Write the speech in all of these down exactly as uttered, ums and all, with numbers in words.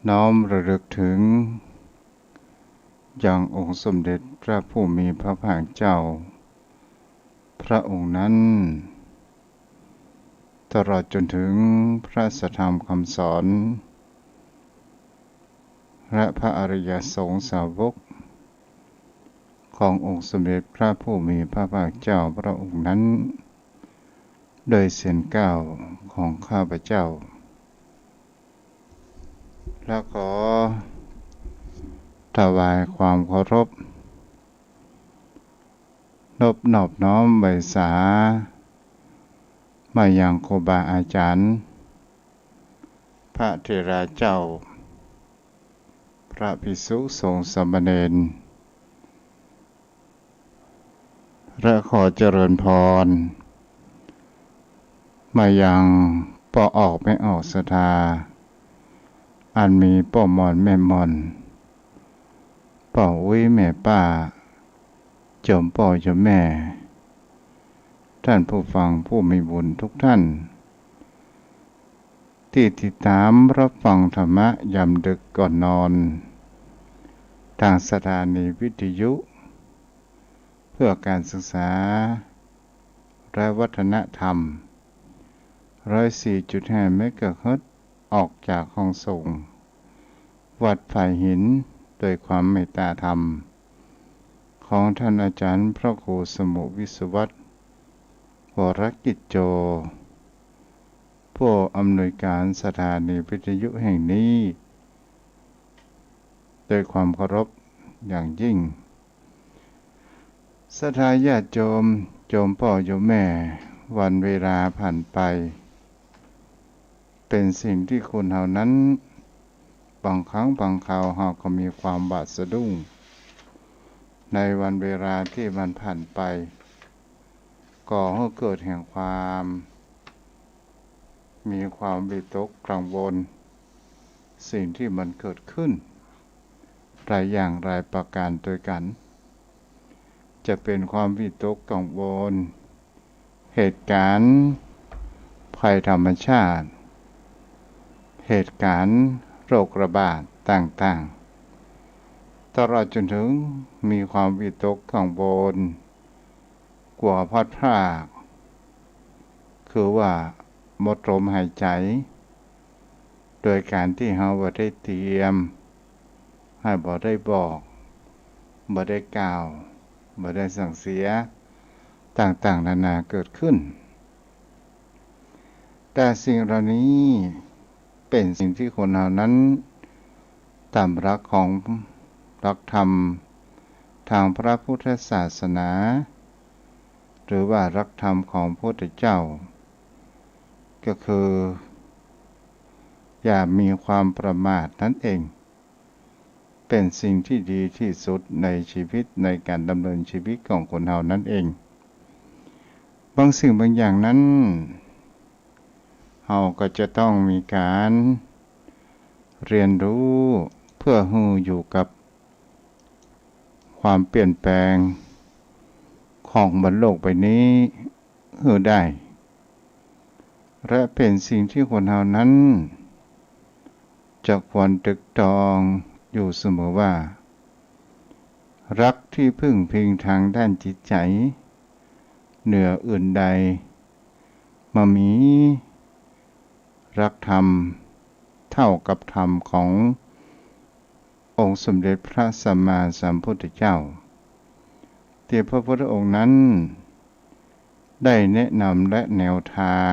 น้อมระลึกถึงยังองค์สมเด็จพระผู้มีพระภาคเจ้าพระองค์นั้น ตลอดจนถึงพระสัทธรรมคำสอน และพระอริยสงฆ์สาวกขององค์สมเด็จพระผู้มีพระภาคเจ้าพระองค์นั้น โดยเสียงกล่าวของข้าพเจ้า และขอถวายความเคารพ นบนอบน้อมไหว้สา มายังครูบาอาจารย์ พระเถราเจ้า พระภิกษุสงฆ์สามเณร และขอเจริญพร มายังป้อออกแม่ออกศรัทธา อันมีป้อหม่อนแม่หม่อน ป้ออุ๊ยแม่ป้า โยมป้อโยมแม่ ท่านผู้ฟังผู้มีบุญทุกท่าน ที่ติดตามรับฟังธรรมะยามดึกก่อนนอน ทางสถานีวิทยุ เพื่อการศึกษา และวัฒนธรรม ร้อยสี่จุดห้าเมกะเฮิรตซ์ ออกจากห้องส่ง วัดฝายหิน โดยความเมตตาธรรม ของท่านอาจารย์พระครูสมุห์ วิศวัฒน์ วรกิจโจ ผู้อำนวยการสถานีวิทยุแห่งนี้ ด้วยความเคารพอย่างยิ่ง ศรัทธาญาติโยม โยมป้อโยมแม่ วันเวลาผ่านไป เป๋นสิ่งตี้คนเฮานั้น บางครั้งบางคราวเฮาก็มีความหวาดสะดุ้ง ในวันเวลาตี้มันผ่านไป ก่อหื้อเกิดแห่งความ มีความวิตกกังวล สิ่งตี้มันเกิดขึ้น หลายอย่างหลายประการตวยกั๋น จะเป๋นความวิตกกังวล เหตุก๋ารณ์ภัยธรรมชาติ เหตุก๋ารณ์โรคระบาดต่างๆ ตลอดจนถึงมีความวิตกกังวล กั๋วพลัดพราก คือว่าหมดลมหายใจ๋ โดยก๋านตี้เฮาบ่ได้เตรียม เฮาบ่ได้บอก บ่ได้กล่าว บ่ได้สั่งเสีย ต่างๆ นานาเกิดขึ้น แต่สิ่งเหล่านี้เป๋นสิ่งตี้คนเฮานั้น ต๋ามหลักของหลักธรรมทางพระพุทธศาสนา หรือว่าหลักธรรมของพระพุทธเจ้า ก็คือ อย่ามีความประมาทนั้นเอง เป๋นสิ่งตี้ดีตี้สุดในชีวิต ในก๋านดำเนินชีวิตของคนเฮานั้นเอง บางสิ่งบางอย่างนั้น เฮาก็จะต้องมีก๋านเรียนรู้ เพื่อหื้ออยู่กับความเปลี่ยนแปลงของบนโลกใบนี้หื้อได้ และเป๋นสิ่งตี้คนเฮานั้น จะควรตรึกตรองอยู่เสมอว่า หลักตี้พึ่งพิงทางด้านจิตใจ๋ เหนืออื่นใด บ่มีหลักธรรมเท่ากับธรรมขององค์สมเด็จพระสัมมาสัมพุทธเจ้า ตี้พระพุทธองค์นั้น ได้แนะนำและแนวทาง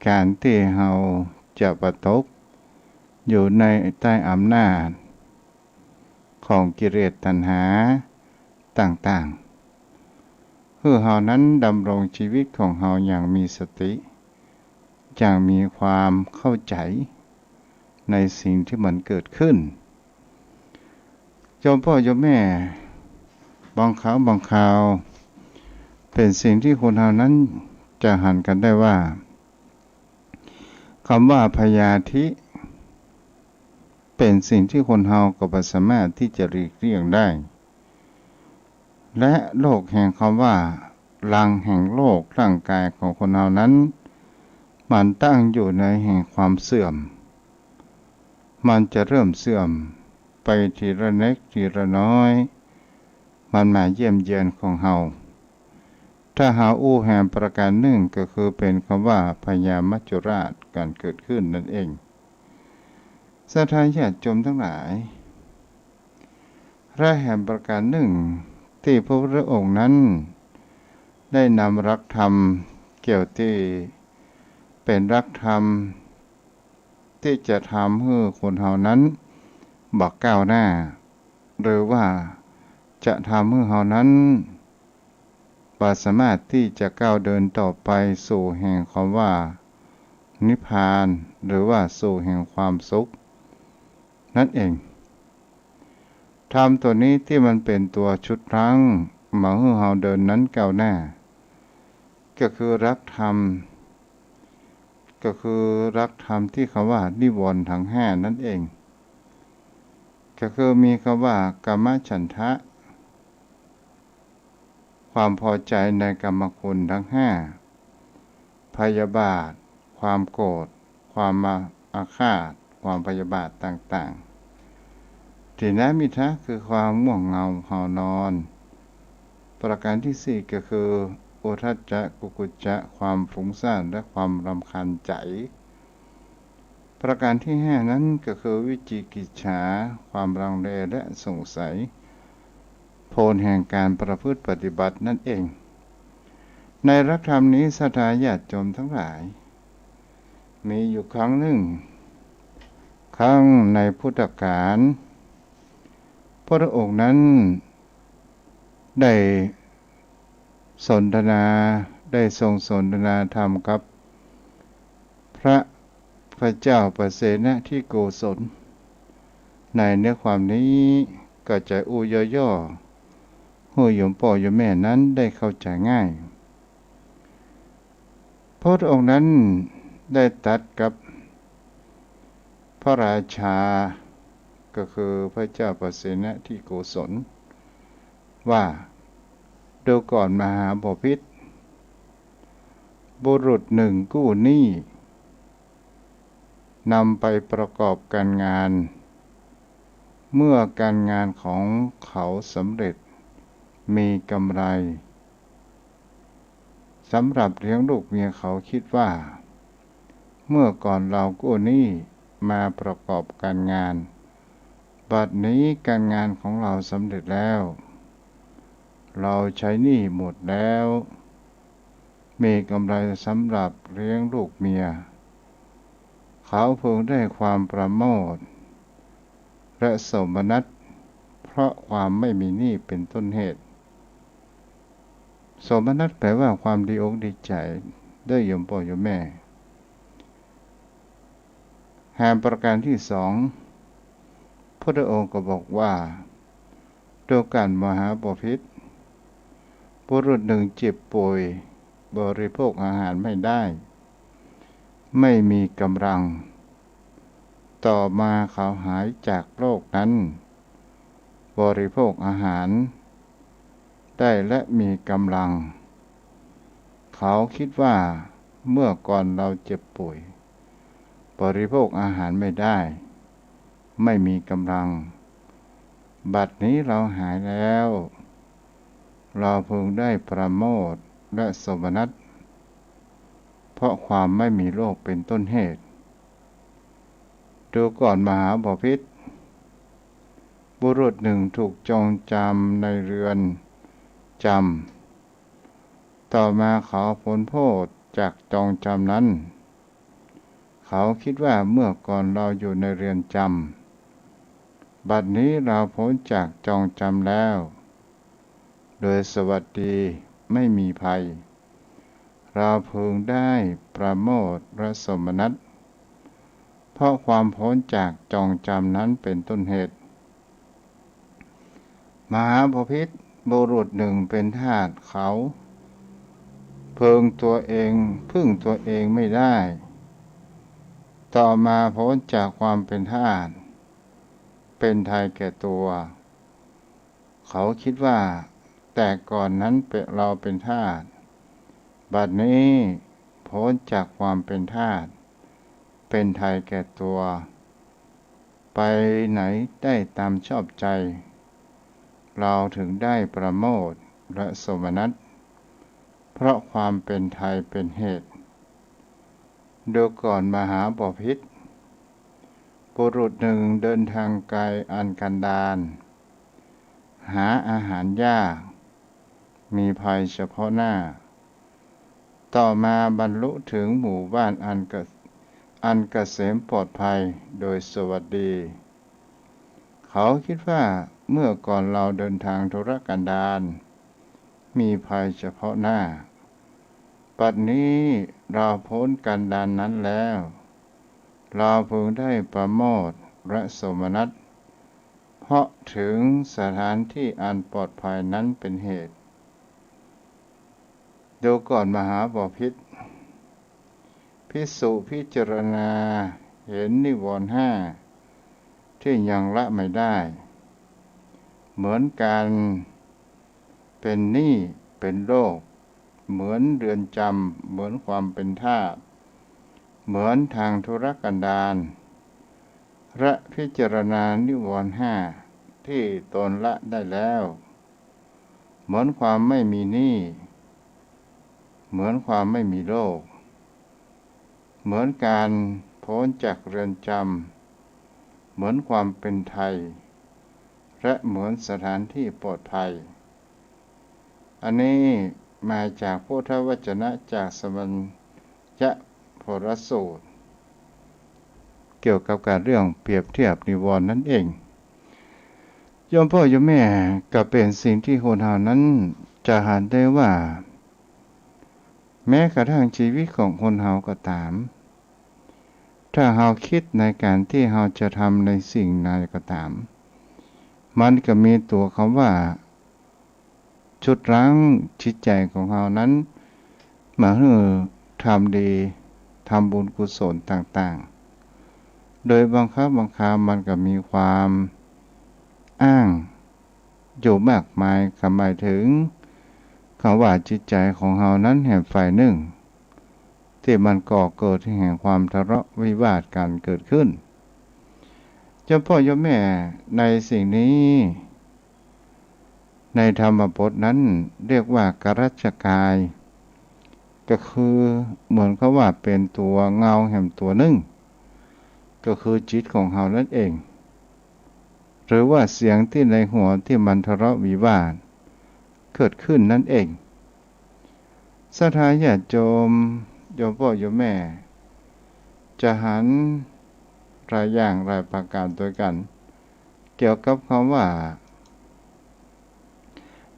ก๋านตี้เฮาจะบ่ตกอยู่ในใต้อำนาจของกิเลสตัณหาต่างๆ หื้อเฮานั้นดำรงชีวิตของเฮาอย่างมีสติ อย่างมีความเข้าใจ๋ในสิ่งตี้มันเกิดขึ้น โยมป้อโยมแม่ บางคราวบางคราว เป๋นสิ่งตี้คนเฮานั้นจะหันกั๋นได้ว่า กำว่าพยาธิ เป๋นสิ่งตี้คนเฮาก็บ่สามารถตี้จะหลีกเลี่ยงได้ และโรคแห่งกำว่า รังแห่งโรคร่างก๋ายของคนเฮานั้น มันตั้งอยู่ในแห่งความเสื่อม มันจะเริ่มเสื่อมไปทีละเล็กทีละน้อย มันมาเยี่ยมเยียนของเฮา ถ้าเฮาอู้แหมประการนึ่งก็คือเป๋นกำว่าพยามัจจุราชก๋านเกิดขึ้นนั้นเอง ศรัทธาญาติโยมตังหลาย และแหมประการนึ่งตี้พระพุทธองค์นั้นได้นำหลักธรรมเกี่ยวตี้เป๋นหลักธรรมตี้จะทำหื้อคนเฮานั้นบ่ก้าวหน้า หรือว่าจะทำหื้อเฮานั้น บ่สามารถตี้จะก้าวเดินต่อไปสู่แห่งกำว่านิพพาน หรือว่าสู่แห่งความสุข นั้นเอง ธรรมตั๋วนี้ตี้มันเป๋นตั๋วชุดรั้งบ่หื้อเฮาเดินนั้นก้าวหน้า ก็คือหลักธรรม ก็คือหลักธรรมตี้กำว่านิวรณ์ตังห้านั้นเอง ก็คือมีกำว่ากามฉันทะ ความพอใจ๋ในกามคุณตังห้า พยาบาท ความโกรธ ความอาฆาต ความพยาบาทต่างๆ ถีนมิทะ คือความง่วงเหงาหาวนอน ประการตี้สี่ก็คืออุทธัจจะ กุกุจจะ ความฟุ้งซ่านและความรำคาญใจ๋ ประการตี้ห้านั้นก็คือวิจิกิจฉา ความลังเลและสงสัย ผลแห่งก๋านประพฤติปฏิบัตินั้นเอง ในหลักธรรมนี้ศรัทธาญาติโยมตังหลาย มีอยู่ครั้งนึ่ง ครั้งในพุทธกาล พระองค์นั้นได้สนทนา ได้ทรงสนทนาธรรมกับพระ พระเจ้าปเสนทิโกศล ในเนื้อความนี้ก็จะอู้ย่อๆ หื้อโยมป้อโยมแม่นั้นได้เข้าใจ๋ง่าย พระองค์นั้นได้ตรัสกับพระราชา ก็คือพระเจ้าปเสนทิโกศล ว่า ดูก่อนมหาบพิตร บุรุษหนึ่งกู้หนี้ นำไปประกอบการงาน เมื่อการงานของเขาสำเร็จ มีกำไร สำหรับเลี้ยงลูกเมีย เขาคิดว่า เมื่อก่อนเรากู้หนี้มาประกอบการงาน บัดนี้การงานของเราสำเร็จแล้ว เราใช้หนี้หมดแล้ว มีกำไรสำหรับเลี้ยงลูกเมีย เขาพึงได้ความประโมทย์ และโสมนัส เพราะความไม่มีหนี้เป็นต้นเหตุ โสมนัสแปลว่าความดีอกดีใจ๋ เด้อโยมป้อโยมแม่ แหมประการตี้สอง พุทธองค์ก็บอกว่า ดูก่อนมหาบพิตร บุรุษหนึ่งเจ็บป่วย บริโภคอาหารไม่ได้ ไม่มีกำลัง ต่อมาเขาหายจากโรคนั้น บริโภคอาหารได้และมีกำลัง เขาคิดว่า เมื่อก่อนเราเจ็บป่วย บริโภคอาหารไม่ได้ ไม่มีกำลัง บัดนี้เราหายแล้ว เราพึงได้ประโมทย์และโสมนัส เพราะความไม่มีโรคเป็นต้นเหตุ ดูก่อนมหาบพิตร บุรุษหนึ่งถูกจองจำในเรือนจำ ต่อมาเขาพ้นโทษจากจองจำนั้น เขาคิดว่าเมื่อก่อนเราอยู่ในเรือนจำ บัดนี้เราพ้นจากจองจำแล้ว โดยสวัสดีไม่มีภัย เราพึงได้ประโมทย์และโสมนัส เพราะความพ้นจากจองจำนั้นเป็นต้นเหตุ มหาบพิตร บุรุษหนึ่งเป็นทาสเขา เพิงตัวเอง พึ่งตัวเองไม่ได้ ต่อมาพ้นจากความเป็นทาส เป็นไทยแก่ตัว เขาคิดว่า แต่ก่อนนั้นเป็น เราเป็นทาส บัดนี้พ้นจากความเป็นทาส เป็นไทยแก่ตัว ไปไหนได้ตามชอบใจ เราถึงได้ประโมทย์และโสมนัส เพราะความเป็นไทยเป็นเหตุ ดูก่อนมหาบพิตร บุรุษหนึ่งเดินทางไกลอันกันดาร หาอาหารยาก มีภัยเฉพาะหน้า ต่อมาบรรลุถึงหมู่บ้านอันเก- อันเกษมปลอดภัยโดยสวัสดี เขาคิดว่าเมื่อก่อนเราเดินทางทุรกันดาร มีภัยเฉพาะหน้า บัดนี้เราพ้นกันดารนั้นแล้ว เราพึงได้ประโมทย์และโสมนัส เพราะถึงสถานที่อันปลอดภัยนั้นเป็นเหตุ ดูก่อนมหาบพิตร ภิกษุพิจารณาเห็นนิวรณ์ห้าที่ยังละไม่ได้ เหมือนการเป็นหนี้เป็นโรค เหมือนเรือนจำ เหมือนความเป็นทาส เหมือนทางทุรกันดาร และพิจารณานิวรณ์ห้าที่ตนละได้แล้ว เหมือนความไม่มีหนี้ เหมือนความไม่มีโรค เหมือนการพ้นจากเรือนจำ เหมือนความเป็นไทย และเหมือนสถานที่ปลอดภัย อันนี้มาจากพุทธวจนะจากสมัญญะโพลสูตร เกี่ยวกับการเรื่องเปรียบเทียบนิวรณ์นั่นเอง โยมป้อโยมแม่ ก็เป๋นสิ่งที่คนเฮานั้นจะหันได้ว่า แม้กระทั่งชีวิตของคนเฮาก็ต๋าม ถ้าเฮาคิดในการที่เฮาจะทำในสิ่งใดก็ต๋าม มันก็มีตั๋วกำว่า ชุดรั้งจิตใจ๋ของเฮานั้น บ่หื้อทำดี ทำบุญกุศลต่างๆ โดยบางครั้งบางคราวมันก็มีความอ้างอยู่มากมาย ก็หมายถึงกำว่าจิตใจ๋ของเฮานั้นแหมฝ่ายนึ่ง ตี้มันก่อเกิดแห่งความทะเลาะวิวาทกั๋นเกิดขึ้น โยมป้อโยมแม่ ในสิ่งนี้ ในธรรมบทนั้นเรียกว่ากรัชกาย ก็คือเหมือนกับว่าเป๋นตั๋วเงาแหมตั๋วนึ่ง ก็คือจิตของเฮานั่นเอง หรือว่าเสียงตี้ในหัวตี้มันทะเลาะวิวาทเกิดขึ้นนั่นเอง ศรัทธาญาติโยม โยมป้อโยมแม่ จะหันหลายอย่างหลายประก๋านตวยกั๋น เกี่ยวกับกำว่า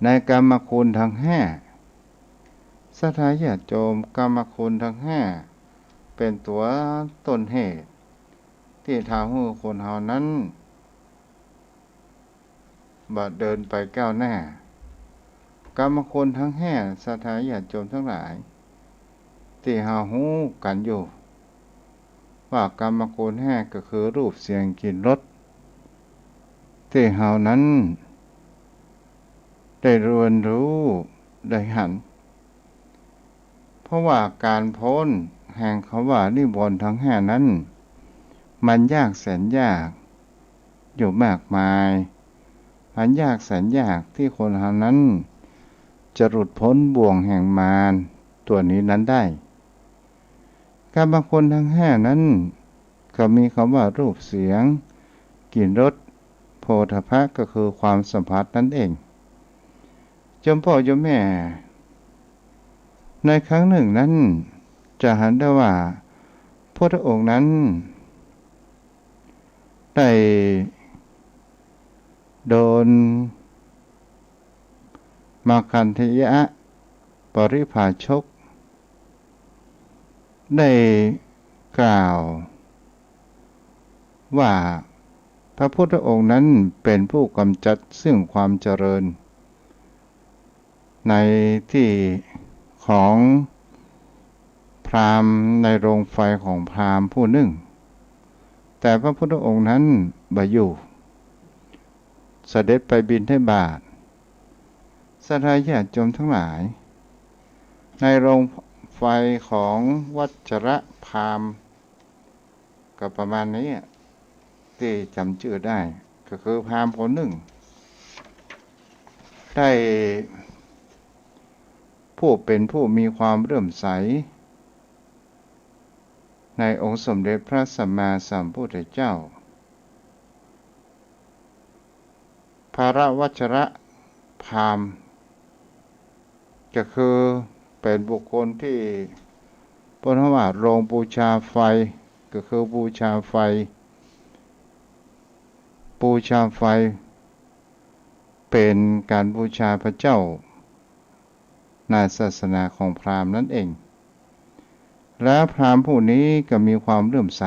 ในกามคุณตังห้า ศรัทธาญาติโยม กามคุณตังห้าเป๋นตั๋วต้นเหตุ ตี้ทำหื้อคนเฮานั้น บ่เดินไปก้าวหน้า กามคุณตังห้า ศรัทธาญาติโยมตังหลาย ตี้เฮาฮู้กั๋นอยู่ ว่ากามคุณห้าก็คือรูป เสียง กลิ่น รส ตี้เฮานั้นได้เรียนรู้ ได้หัน เพราะว่าก๋านป๊นแห่งกำว่านิวรณ์ตังห้านั้น มันยากแสนยากอยู่มากมาย มันยากแสนยากตี้คนเฮานั้นจะหลุดป๊นบ่วงแห่งมารตั๋วนี้นั้นได้ กามคุณตังห้านั้นก็มีกำว่ารูป เสียง กลิ่น รส โผฏฐัพพะ ก็คือความสัมผัสนั่นเอง โยมป้อโยมแม่ ในครั้งนึ่งนั้นจะหันได้ว่า พุทธองค์นั้นได้โดนมัคคันธยะปริพาชก ได้กล่าวว่า พระพุทธองค์นั้นเป๋นผู้กำจัดซึ่งความเจริญ ในตี้ของพราหมณ์ ในโรงไฟของพราหมณ์ผู้นึ่ง แต่พระพุทธองค์นั้นบ่อยู่ เสด็จไปบิณฑบาต ศรัทธาญาติโยมตังหลาย ในโรงไฟของวัชรพราหมณ์ ก็ประมาณนี้อะ ตี้จ๋ำจื้อได้ ก็คือพราหมณ์คนนึ่ง ได้ผู้เป๋นผู้มีความเลื่อมใส ในองค์สมเด็จพระสัมมาสัมพุทธเจ้า พระวัชระพราหมณ์ ก็คือเป๋นบุคคลตี้เปิ้นว่าโรงบูชาไฟ ก็คือบูชาไฟ บูชาไฟ เป๋นก๋านบูชาพระเจ้า ในศาสนาของพราหมณ์นั้นเอง และพราหมณ์ผู้นี้ก็มีความเลื่อมใส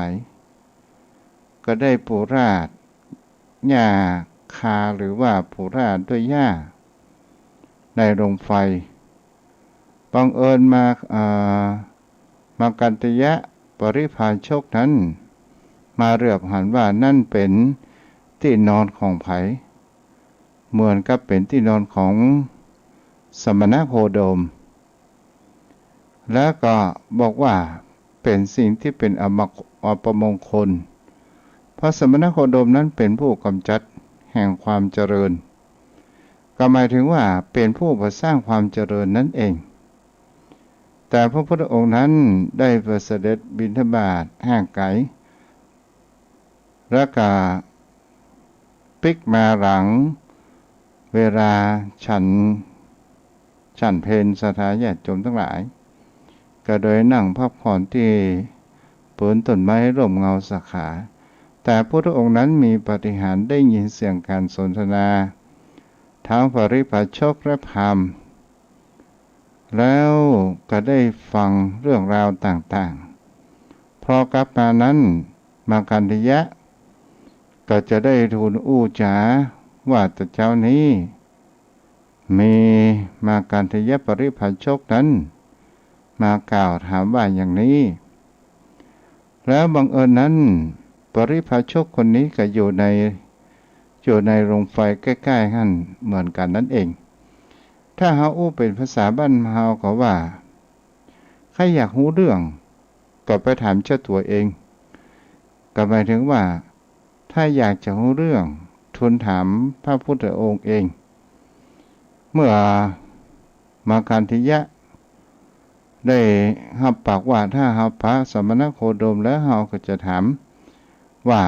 ก็ได้ปู๋ราดหญ้าคา หรือว่าปู๋ราดด้วยหญ้า ในโรงไฟ บังเอิญมา เอ่อ มาคันธยะปริพาชกนั้น มาเหลือบหันว่านั้นเป๋นตี้นอนของใผ เหมือนกับเป๋นตี้นอนของสมณโคดม แล้วก็บอกว่าเป๋นสิ่งตี้เป๋นอม- อัปมงคล เพราะสมณโคดมนั้นเป๋นผู้กำจัดแห่งความเจริญ ก็หมายถึงว่าเป๋นผู้บ่สร้างความเจริญนั้นเอง แต่พระพุทธองค์นั้นได้ไปเสด็จบิณฑบาตห่างไก๋ แล้วก็ปิ๊กมาหลังเวลาฉัน ฉันเพล ศรัทธาญาติโยมตังหลาย ก็โดยนั่งพักผ่อนตี้โคนต้นไม้ร่มเงาสาขา แต่พุทธองค์นั้นมีปาฏิหาริย์ได้ยินเสียงก๋านสนทนา ทั้งปริพาชกและพราหมณ์ แล้วก็ได้ฟังเรื่องราวต่างๆ พอกลับมานั้น มาคันธยะ ก็จะได้ทูลอู้จ๋าว่า แต่เจ๊านี้ มีมาคันธยะปริพาชกนั้น มากล่าวถามว่าอย่างนี้ แล้วบังเอิญนั้น ปริพาชกคนนี้ก็อยู่ใน อยู่ในโรงไฟใก้ๆ หั้นเหมือนกั๋นนั้นเอง ถ้าเฮาอู้เป๋นภาษาบ้านเฮาก็ว่า ใค่อยากฮู้เรื่อง ก็ไปถามเจ้าตั๋วเอง ก็หมายถึงว่า ถ้าอยากจะฮู้เรื่อง ทูลถามพระพุทธองค์เอง เมื่อมาคันธยะ ได้ฮับปากว่า ถ้าเฮาปะสมณโคดมแล้ว เฮาก็จะถามว่า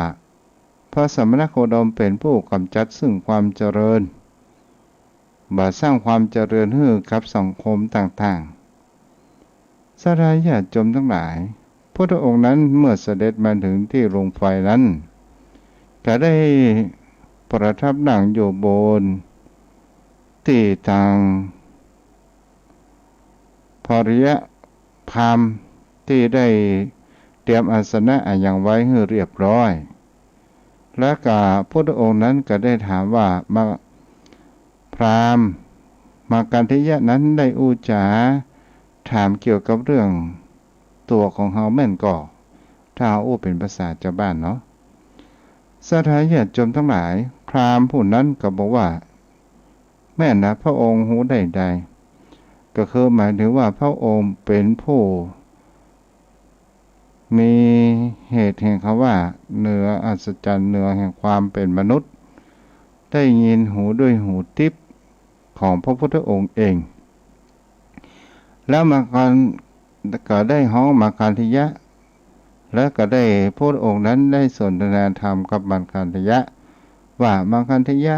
พระสมณโคดมเป๋นผู้กำจัดซึ่งความเจริญ บ่สร้างความเจริญหื้อกับสังคมต่างๆ ศรัทธาญาติโยมตังหลาย พุทธองค์นั้นเมื่อเสด็จมาถึงตี้โรงไฟนั้น ก็ได้ประทับนั่งอยู่บนตี้ตัง ปริพาชกพราหมณ์ตี้ได้เตรียมอาสนะอะหยังไว้หื้อเรียบร้อย แล้วก็พุทธองค์นั้นก็ได้ถามว่า มา พราหมณ์ มาคันธยะนั้นได้อู้จ๋าถามเกี่ยวกับเรื่องตั๋วของเฮาแม่นก่อ ถ้าเฮาอู้เป๋นภาษาจาวบ้านเนาะ ศรัทธาญาติโยมตังหลาย พราหมณ์ผู้นั้นก็บอกว่า แม่นนะ พระองค์ฮู้ได้ใด ก็คือหมายถึงว่าพระองค์เป๋นผู้มีเหตุแห่งคำว่าเหนืออัศจรรย์ เหนือแห่งความเป๋นมนุษย์ ได้ยินหูด้วยหูทิพย์ของพระพุทธองค์เอง แล้วมาคัน ก็ได้ฮ้องมาคันธยะ แล้วก็ได้พุทธองค์นั้นได้สนทนาธรรมกับมาคันธยะ ว่า มาคันธยะ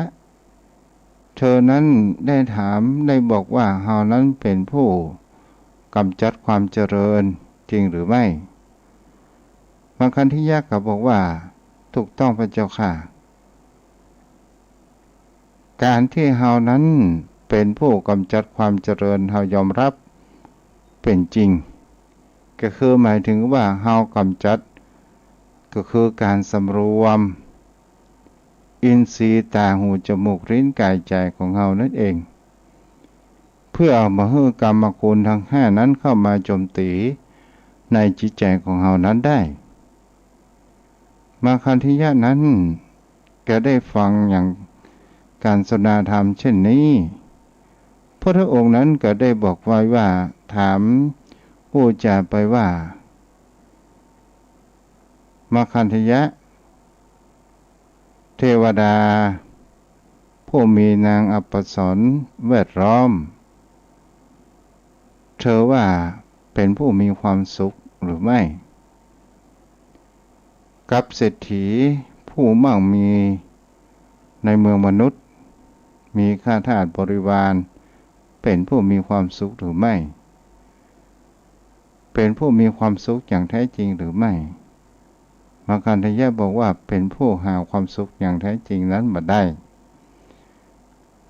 เธอนั้นได้ถาม ได้บอกว่าเฮานั้นเป๋นผู้กำจัดความเจริญจริงหรือไม่ มาคันธยะก็บอกว่า ถูกต้องพระเจ้าข้า ก๋านตี้เฮานั้นเป๋นผู้กำจัดความเจริญ เฮายอมฮับเป๋นจริง ก็คือหมายถึงว่าเฮากำจัด ก็คือก๋านสำรวม อินทรีย์ต๋า หู จมูก ลิ้น ก๋าย ใจ๋ของเฮานั้นเอง เพื่อบ่หื้อกามคุณตังห้านั้นเข้ามาโจมตี๋ในจิตใจ๋ของเฮานั้นได้ มาคันธยะนั้นก็ได้ฟังอย่างก๋านสนทนาธรรมเช่นนี้ พุทธองค์นั้นก็ได้บอกไว้ว่า ถามอู้จ๋าไปว่า มาคันธยะ ทวดาผู้มีนางอัปสรแวดล้อม เธอว่าเป๋นผู้มีความสุขหรือไม่ กับเศรษฐีผู้มั่งมีในเมืองมนุษย์ มีข้าทาสบริวาร เป๋นผู้มีความสุขหรือไม่ เป๋นผู้มีความสุขอย่างแท้จริงหรือไม่ มัคคันธยะบอกว่าเป๋นผู้หาความสุขอย่างแท้จริงนั้นบ่ได้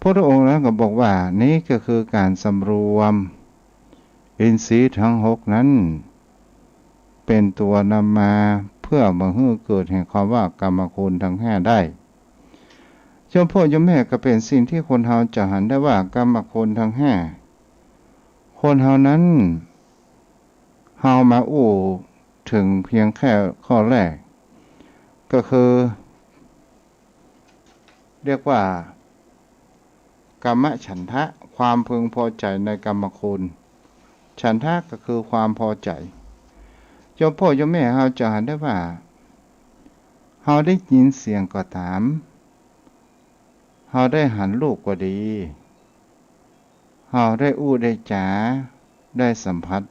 พุทธองค์นั้นก็บอกว่า นี้ก็คือก๋านสำรวมอินทรีย์ทั้งหกนั้น เป๋นตัวนำมาเพื่อบ่หื้อเกิดแห่งความว่ากรรมคุณทั้งห้าได้ โยมป้อโยมแม่ ก็เป๋นสิ่งตี้คนเฮาจะหันได้ว่ากรรมคุณทั้งห้า คนเฮานั้น เฮามาอู้เถิงเปียงแค่ข้อแรก ก็คือ เรียกว่า กามฉันทะ ความพึงพอใจ๋ในกรรมคุณ ฉันทะก็คือความพอใจ๋ โยมป้อโยมแม่ เฮาจะหันได้ว่า เฮาได้ยินเสียงก็ต๋าม เฮาได้หันรูปก็ดี เฮาได้อู้ได้จ๋า ได้สัมผัส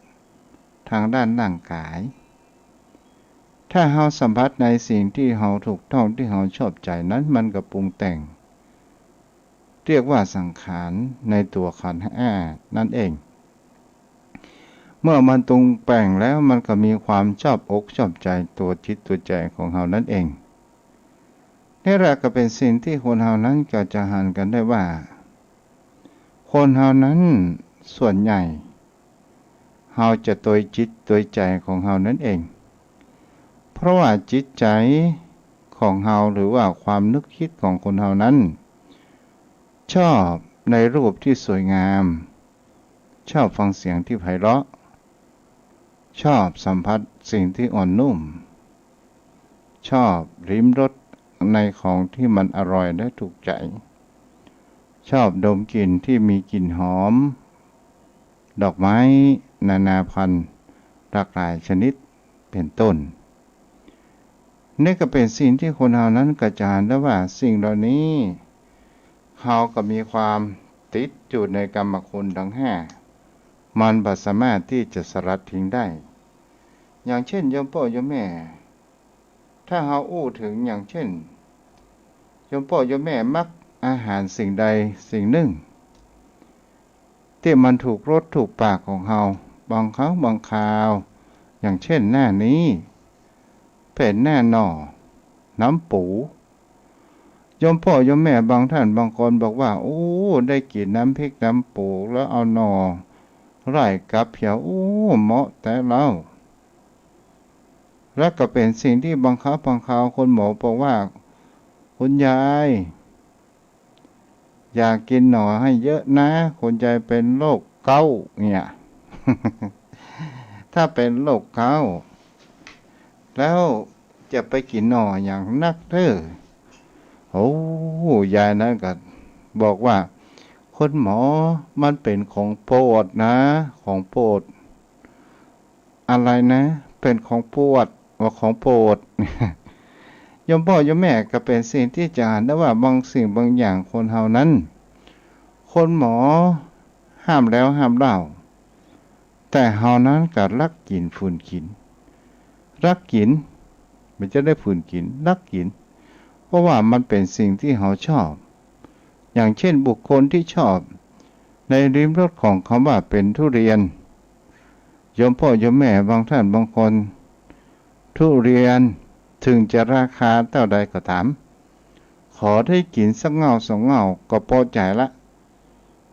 ตางด้านร่างก๋าย ถ้าเฮาสัมผัสในสิ่งตี้เฮาถูกต้อง ตี้เฮาชอบใจ๋นั้น มันก็ปรุงแต่ง เรียกว่าสังขารในตั๋วขันธ์ห้านั้นเอง เมื่อมันปรุงแต่งแล้ว มันก็มีความชอบอกชอบใจ๋ตั๋วจิตตั๋วใจ๋ของเฮานั้นเอง นี่แหละก็เป๋นสิ่งตี้คนเฮานั้นก็จะหันกั๋นได้ว่า คนเฮานั้นส่วนใหญ่ เฮาจะตวยจิตตวยใจ๋ของเฮานั้นเอง เพราะว่าจิตใจ๋ของเฮา หรือว่าความนึกคิดของคนเฮานั้น ชอบในรูปตี้สวยงาม ชอบฟังเสียงตี้ไพเราะ ชอบสัมผัสสิ่งตี้อ่อนนุ่ม ชอบลิ้มรสในของตี้มันอร่อยและถูกใจ๋ ชอบดมกลิ่นตี้มีกลิ่นหอม ดอกไม้นานาพันธุ์หลากหลายชนิด เป๋นต้น นี่ก็เป๋นสิ่งตี้คนเฮานั้นก็จะหันได้ว่าสิ่งเหล่านี้ เฮาก็มีความติดอยู่ในกรรมคุณทั้งห้า มันบ่สามารถตี้จะสลัดทิ้งได้ อย่างเช่น โยมป้อโยมแม่ ถ้าเฮาอู้เถิงอย่างเช่น โยมป้อโยมแม่มักอาหารสิ่งใดสิ่งนึ่ง ตี้มันถูกรสถูกปากของเฮา บางครั้งบางคราว อย่างเช่นหน้านี้ เป๋นหน้าหน่อ น้ำปู โยมป้อโยมแม่บางท่านบางคนบอกว่า โอ้ ได้กิ๋นน้ำพริกน้ำปูแล้วเอาหน่อไล่กับเผียว โอ้ เหมาะแต๊เล่า แล้วก็เป๋นสิ่งตี้บางครั้งบางคราวคุณหมอบอกว่า คุณยาย อย่ากิ๋นหน่อหื้อเยอะนะ คุณยายเป๋นโรคเก๊าเนี่ย ถ้าเป๋นโรคเก๊า แล้วจะไปกิ๋นหน่อหยังนักเล่อ โอ้ ยายนั้นก็บอกว่า คุณหมอ มันเป๋นของโปรดนะ ของโปรด อะไรนะ เป๋นของโปรด ว่าของโปรด โยมป้อโยมแม่ ก็เป๋นสิ่งตี้จะหันได้ว่าบางสิ่งบางอย่างคนเฮานั้น คนหมอห้ามแล้วห้ามเล่า แต่เฮานั้นก็ลักกิ๋นฝืนกิ๋น ลักกิ๋น บ่ใจ้ได้ฝืนกิ๋น ลักกิ๋น เพราะว่ามันเป๋นสิ่งตี้เฮาชอบ อย่างเช่นบุคคลตี้ชอบในลิ้มรสของคำว่าเป๋นทุเรียน โยมป้อโยมแม่บางท่านบางคน ทุเรียนเถิงจะราคาเต้าใดก็ต๋าม ขอได้กิ๋นสักเง่าสองเง่าก็ปอใจ๋ละ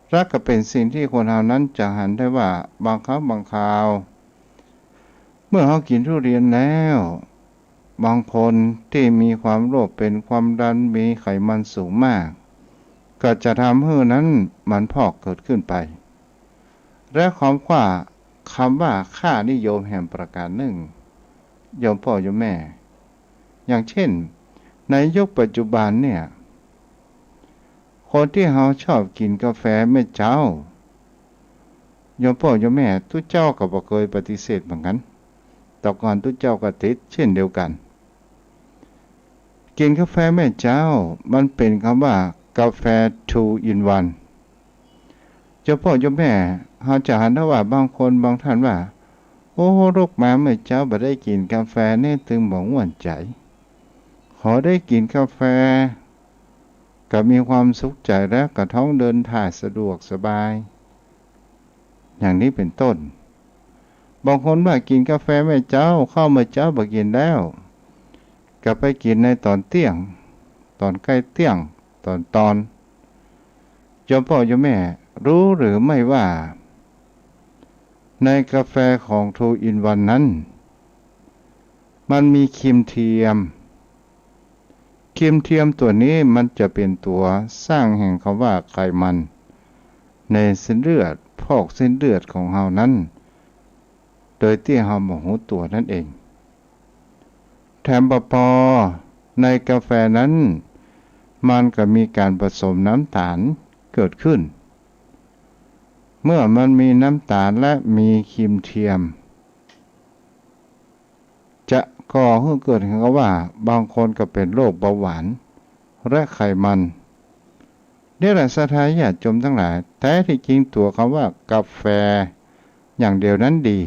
และก็เป๋นสิ่งตี้คนเฮานั้นจะหันได้ว่าบางครั้งบางคราว เมื่อเฮากิ๋นทุเรียนแล้ว บางคนตี้มีความโลภ เป๋นความดัน มีไขมันสูงมาก ก็จะทำหื้อนั้นมันพอกเกิดขึ้นไป และความว่า คำว่าค่านิยมแหมประก๋านนึ่ง โยมป้อโยมแม่ อย่างเช่น ในยุคปัจจุบันเนี่ย คนตี้เฮาชอบกิ๋นกาแฟเมื่อเจ๊า โยมป้อโยมแม่ ตุ๊เจ้าก็บ่เกยปฏิเสธเหมือนกั๋น แต่ก่อนตุ๊เจ้าก็ติดเช่นเดียวกั๋น กิ๋นกาแฟแม่เจ๊า มันเป๋นกำว่ากาแฟ two in one โยมป้อโยมแม่ เฮาจะหันได้ว่าบางคนบางต้านว่า โอ้ ลุกมาแม่เจ๊าบ่ได้กิ๋นกาแฟนี่ตึงบ่ม่วนใจ๋ ขอได้กิ๋นกาแฟ ก็มีความสุขใจ๋แล้ว ก็ท้องเดินถ่ายสะดวกสบาย อย่างนี้เป๋นต้น บางคนว่ากิ๋นกาแฟแม่เจ๊า ข้าวแม่เจ๊าบ่กิ๋นแล้ว ก็ไปกิ๋นในต๋อนเตี้ยง ต๋อนใก้เตี้ยง ต๋อนตอน โยมป้อโยมแม่ ฮู้หรือไม่ว่า ในกาแฟของ two in one นั้น มันมีครีมเทียม ครีมเทียมตั๋วนี้มันจะเป๋นตั๋วสร้างแห่งกำว่าไขมันในเส้นเลือด พอกเส้นเลือดของเฮานั้น โดยตี้เฮาบ่ฮู้ตั๋วนั้นเอง แถมบ่ปอ ในกาแฟนั้น มันก็มีก๋านผสมน้ำต๋าลเกิดขึ้น เมื่อมันมีน้ำต๋าลและมีครีมเทียม จะก่อหื้อเกิดแห่งกำว่า บางคนก็เป๋นโรคเบาหวาน และไขมัน นี่แหละศรัทธาญาติโยมตังหลาย แต๊ตี้จริงตั๋วกำว่ากาแฟอย่างเดียวนั้นดี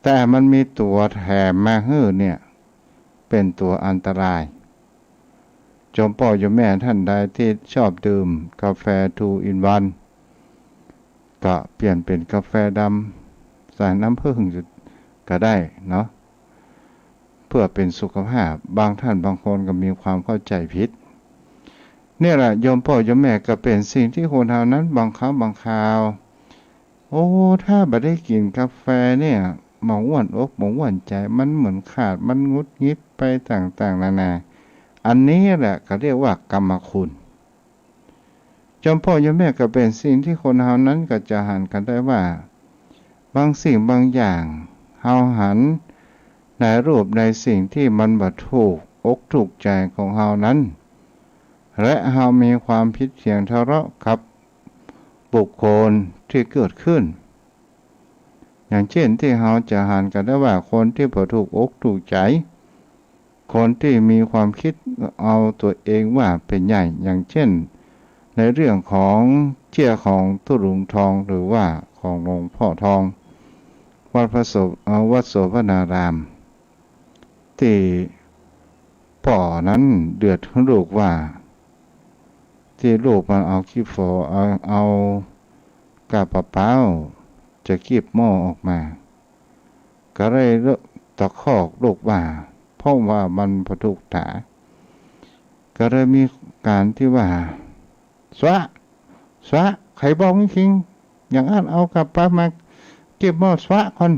แต่มันมีตั๋วแถมมาหื้อเนี่ย เป๋นตั๋วอันตราย โยมป้อโยมแม่ต้านใดตี้ชอบดื่มกาแฟ two in one ก็เปลี่ยนเป๋นกาแฟดำใส่น้ำผึ้งก็ได้เนาะ เพื่อเป๋นสุขภาพ บางต้านบางคนก็มีความเข้าใจ๋ผิด เนี่ยแหละโยมป้อโยมแม่ ก็เป๋นสิ่งตี้คนเฮานั้นบางครั้งบางคราว โอ้ ถ้าบ่ได้กิ๋นกาแฟเนี่ย บ่ม่วนอกบ่ม่วนใจ๋ มันเหมือนขาด มันหงุดหงิดไปต่างๆ นานา อันนี้แหละเขาเรียกว่ากรรมคุณ โยมป้อโยมแม่ ก็เป๋นสิ่งตี้คนเฮานั้นก็จะหันกั๋นได้ว่า บางสิ่งบางอย่าง เฮาหันในรูปในสิ่งตี้มันบ่ถูกอกถูกใจ๋ของเฮานั้น และเฮามีความผิดเถียงทะเลาะกับบุคคลตี้เกิดขึ้น อย่างเจ้นตี้เฮาจะหันกั๋นได้ว่าคนตี้บ่ถูกอกถูกใจ๋ คนตี้มีความกึ๊ดเอาตั๋วเองว่าเป๋นใหญ่ อย่างเจ้นในเรื่องของเจื้อของตุ๊ลุงทอง หรือว่าของหลวงป้อทอง วัดพระโส เอ่อ วัดโสภณาราม ตี้ป้อนั้นเดือดหื้อลูกว่า ตี้ลูกมันเอาขี้ฝอย เอา เอาก้าปะเป๊าจะคีบหม้อออกมา ก็เลยตะคอกลูกว่า เพราะว่ามันบ่ถูกต๋า ก็เลยมีก๋านตี้ว่า สวะ สวะ ใผบอกจริง อย่างอั้นเอาก้าปะมาคีบหม้อสวะก่อน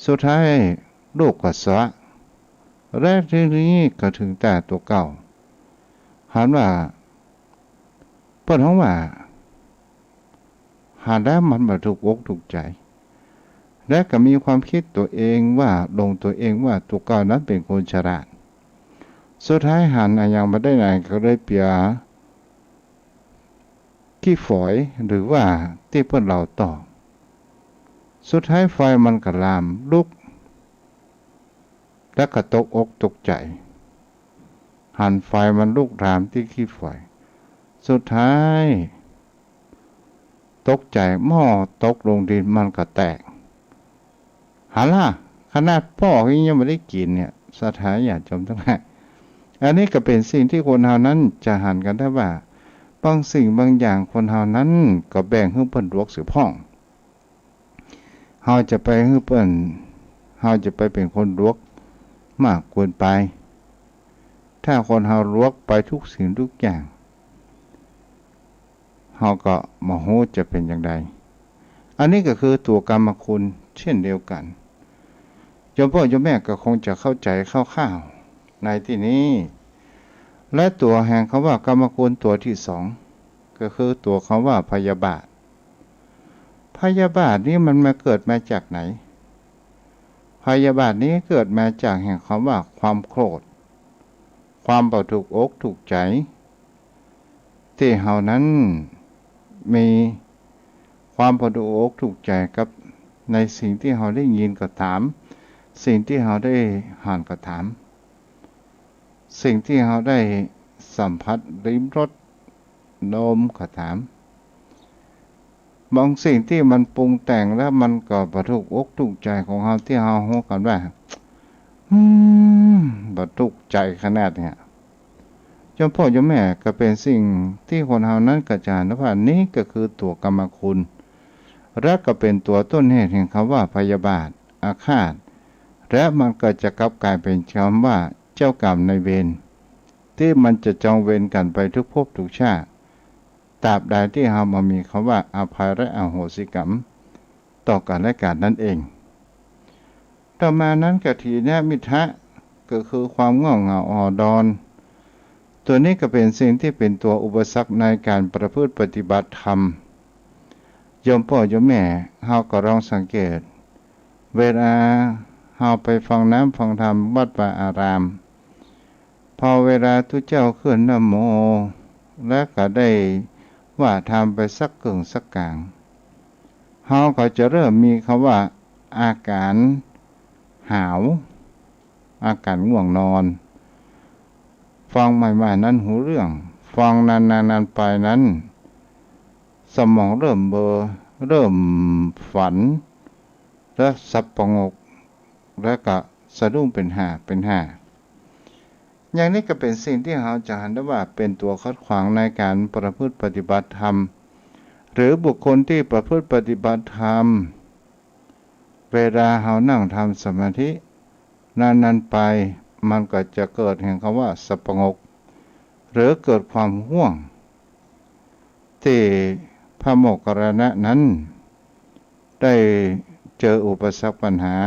สุดท้ายลูกก็สวะ และตี้นี้ก็เถิงต๋าตั๋วเก่า หันว่า เปิ้นฮ้องว่า หันแล้วมันบ่ถูกอกถูกใจ๋ และก็มีความกึ๊ดตั๋วเองว่า หลงตั๋วเองว่าตั๋วเก่านั้นเป๋นคนฉลาด สุดท้ายหันอะหยังบ่ได้ไหน ก็เลยเปีย ขี้ฝอย หรือว่าตี้เปิ้นเล่าต่อ สุดท้ายไฟมันก็ลามลุก แล้วก็ตกอกตกใจ๋ หันไฟมันลุกลามตี้ขี้ฝอย สุดท้ายตกใจ๋ หม้อตกลงดินมันก็แตก หันล่ะ ขนาดป้อยังบ่ได้กิ๋นเนี่ย ศรัทธาญาติโยมตังหลาย อันนี้ก็เป๋นสิ่งตี้คนเฮานั้นจะหันกั๋นได้ว่า บางสิ่งบางอย่างคนเฮานั้นก็แบ่งหื้อเปิ้นหลวกเสียพ่อง เฮาจะไปหื้อเปิ้น เฮาจะไปเป๋นคนหลวกมากเกินไป ถ้าคนเฮาหลวกไปทุกสิ่งทุกอย่าง เฮาก็บ่ฮู้จะเป๋นอย่างใด อันนี้ก็คือตั๋วกรรมคุณเช่นเดียวกั๋น โยมป้อโยมแม่ก็คงจะเข้าใจ๋คร่าวๆ ในตี้นี้ และตั๋วแห่งกำว่ากรรมคุณตั๋วตี้สอง ก็คือตั๋วกำว่าพยาบาท พยาบาทนี้มันมาเกิดมาจากไหน พยาบาทนี้เกิดมาจากแห่งกำว่าความโกรธ ความบ่ถูกอกถูกใจ๋ ตี้เฮานั้นมีความบ่ถูกอกถูกใจ๋กับในสิ่งตี้เฮาได้ยินก็ต๋าม สิ่งตี้เฮาได้หันก็ต๋าม สิ่งตี้เฮาได้สัมผัสลิ้มรสดมก็ต๋าม บางสิ่งตี้มันปรุงแต่งแล้วมันก็บ่ถูกอกถูกใจ๋ของเฮา ตี้เฮาฮู้กั๋นว่า อืม บ่ถูกใจ๋ขนาดเนี่ย โยมป้อโยมแม่ ก็เป๋นสิ่งตี้คนเฮานั้นก็จะหันว่านี้ก็คือตั๋วกรรมคุณ และก็เป๋นตั๋วต้นเหตุแห่งกำว่าพยาบาท อาฆาต และมันก็จะกลับก๋ายเป๋นกำว่าเจ้ากรรมนายเวร ตี้มันจะจองเวรกั๋นไปทุกภพทุกชาติ ตราบใดตี้เฮาบ่มีกำว่าอภัยและอโหสิกรรมต่อกั๋นและกั๋นนั้นเอง ต่อมานั้นก็ถีนมิทธะ ก็คือความง่วงเหงาหอดอน ตั๋วนี้ก็เป๋นสิ่งตี้เป๋นตั๋วอุปสรรคในก๋านประพฤติปฏิบัติธรรม โยมป้อโยมแม่ เฮาก็ลองสังเกต เวลาเฮาไปฟังน้ำฟังธรรมวัดวาอาราม พอเวลาตุ๊เจ้าขึ้นนะโม และก็ได้ว่าธรรมไปสักเกิ่งสักก๋าง เฮาก็จะเริ่มมีกำว่าอาก๋านหาว อาก๋านง่วงนอน ฟังใหม่ๆ นั้นฮู้เรื่อง ฟังนานๆ ไปนั้น สมองเริ่มเบลอ เริ่มฝัน และสับประงก และก็สะดุ้งเป๋นห่าเป๋นห่า อย่างนี้ก็เป๋นสิ่งตี้เฮาจะหันได้ว่าเป๋นตั๋วขัดขวางในก๋านประพฤติปฏิบัติธรรม หรือบุคคลตี้ประพฤติปฏิบัติธรรม เวลาเฮานั่งทำสมาธินานๆ ไป มันก็จะเกิดแห่งกำว่าสับประงก หรือเกิดความง่วง ตี้พระโมคคัลลานะนั้น ได้เจออุปสรรคปัญหา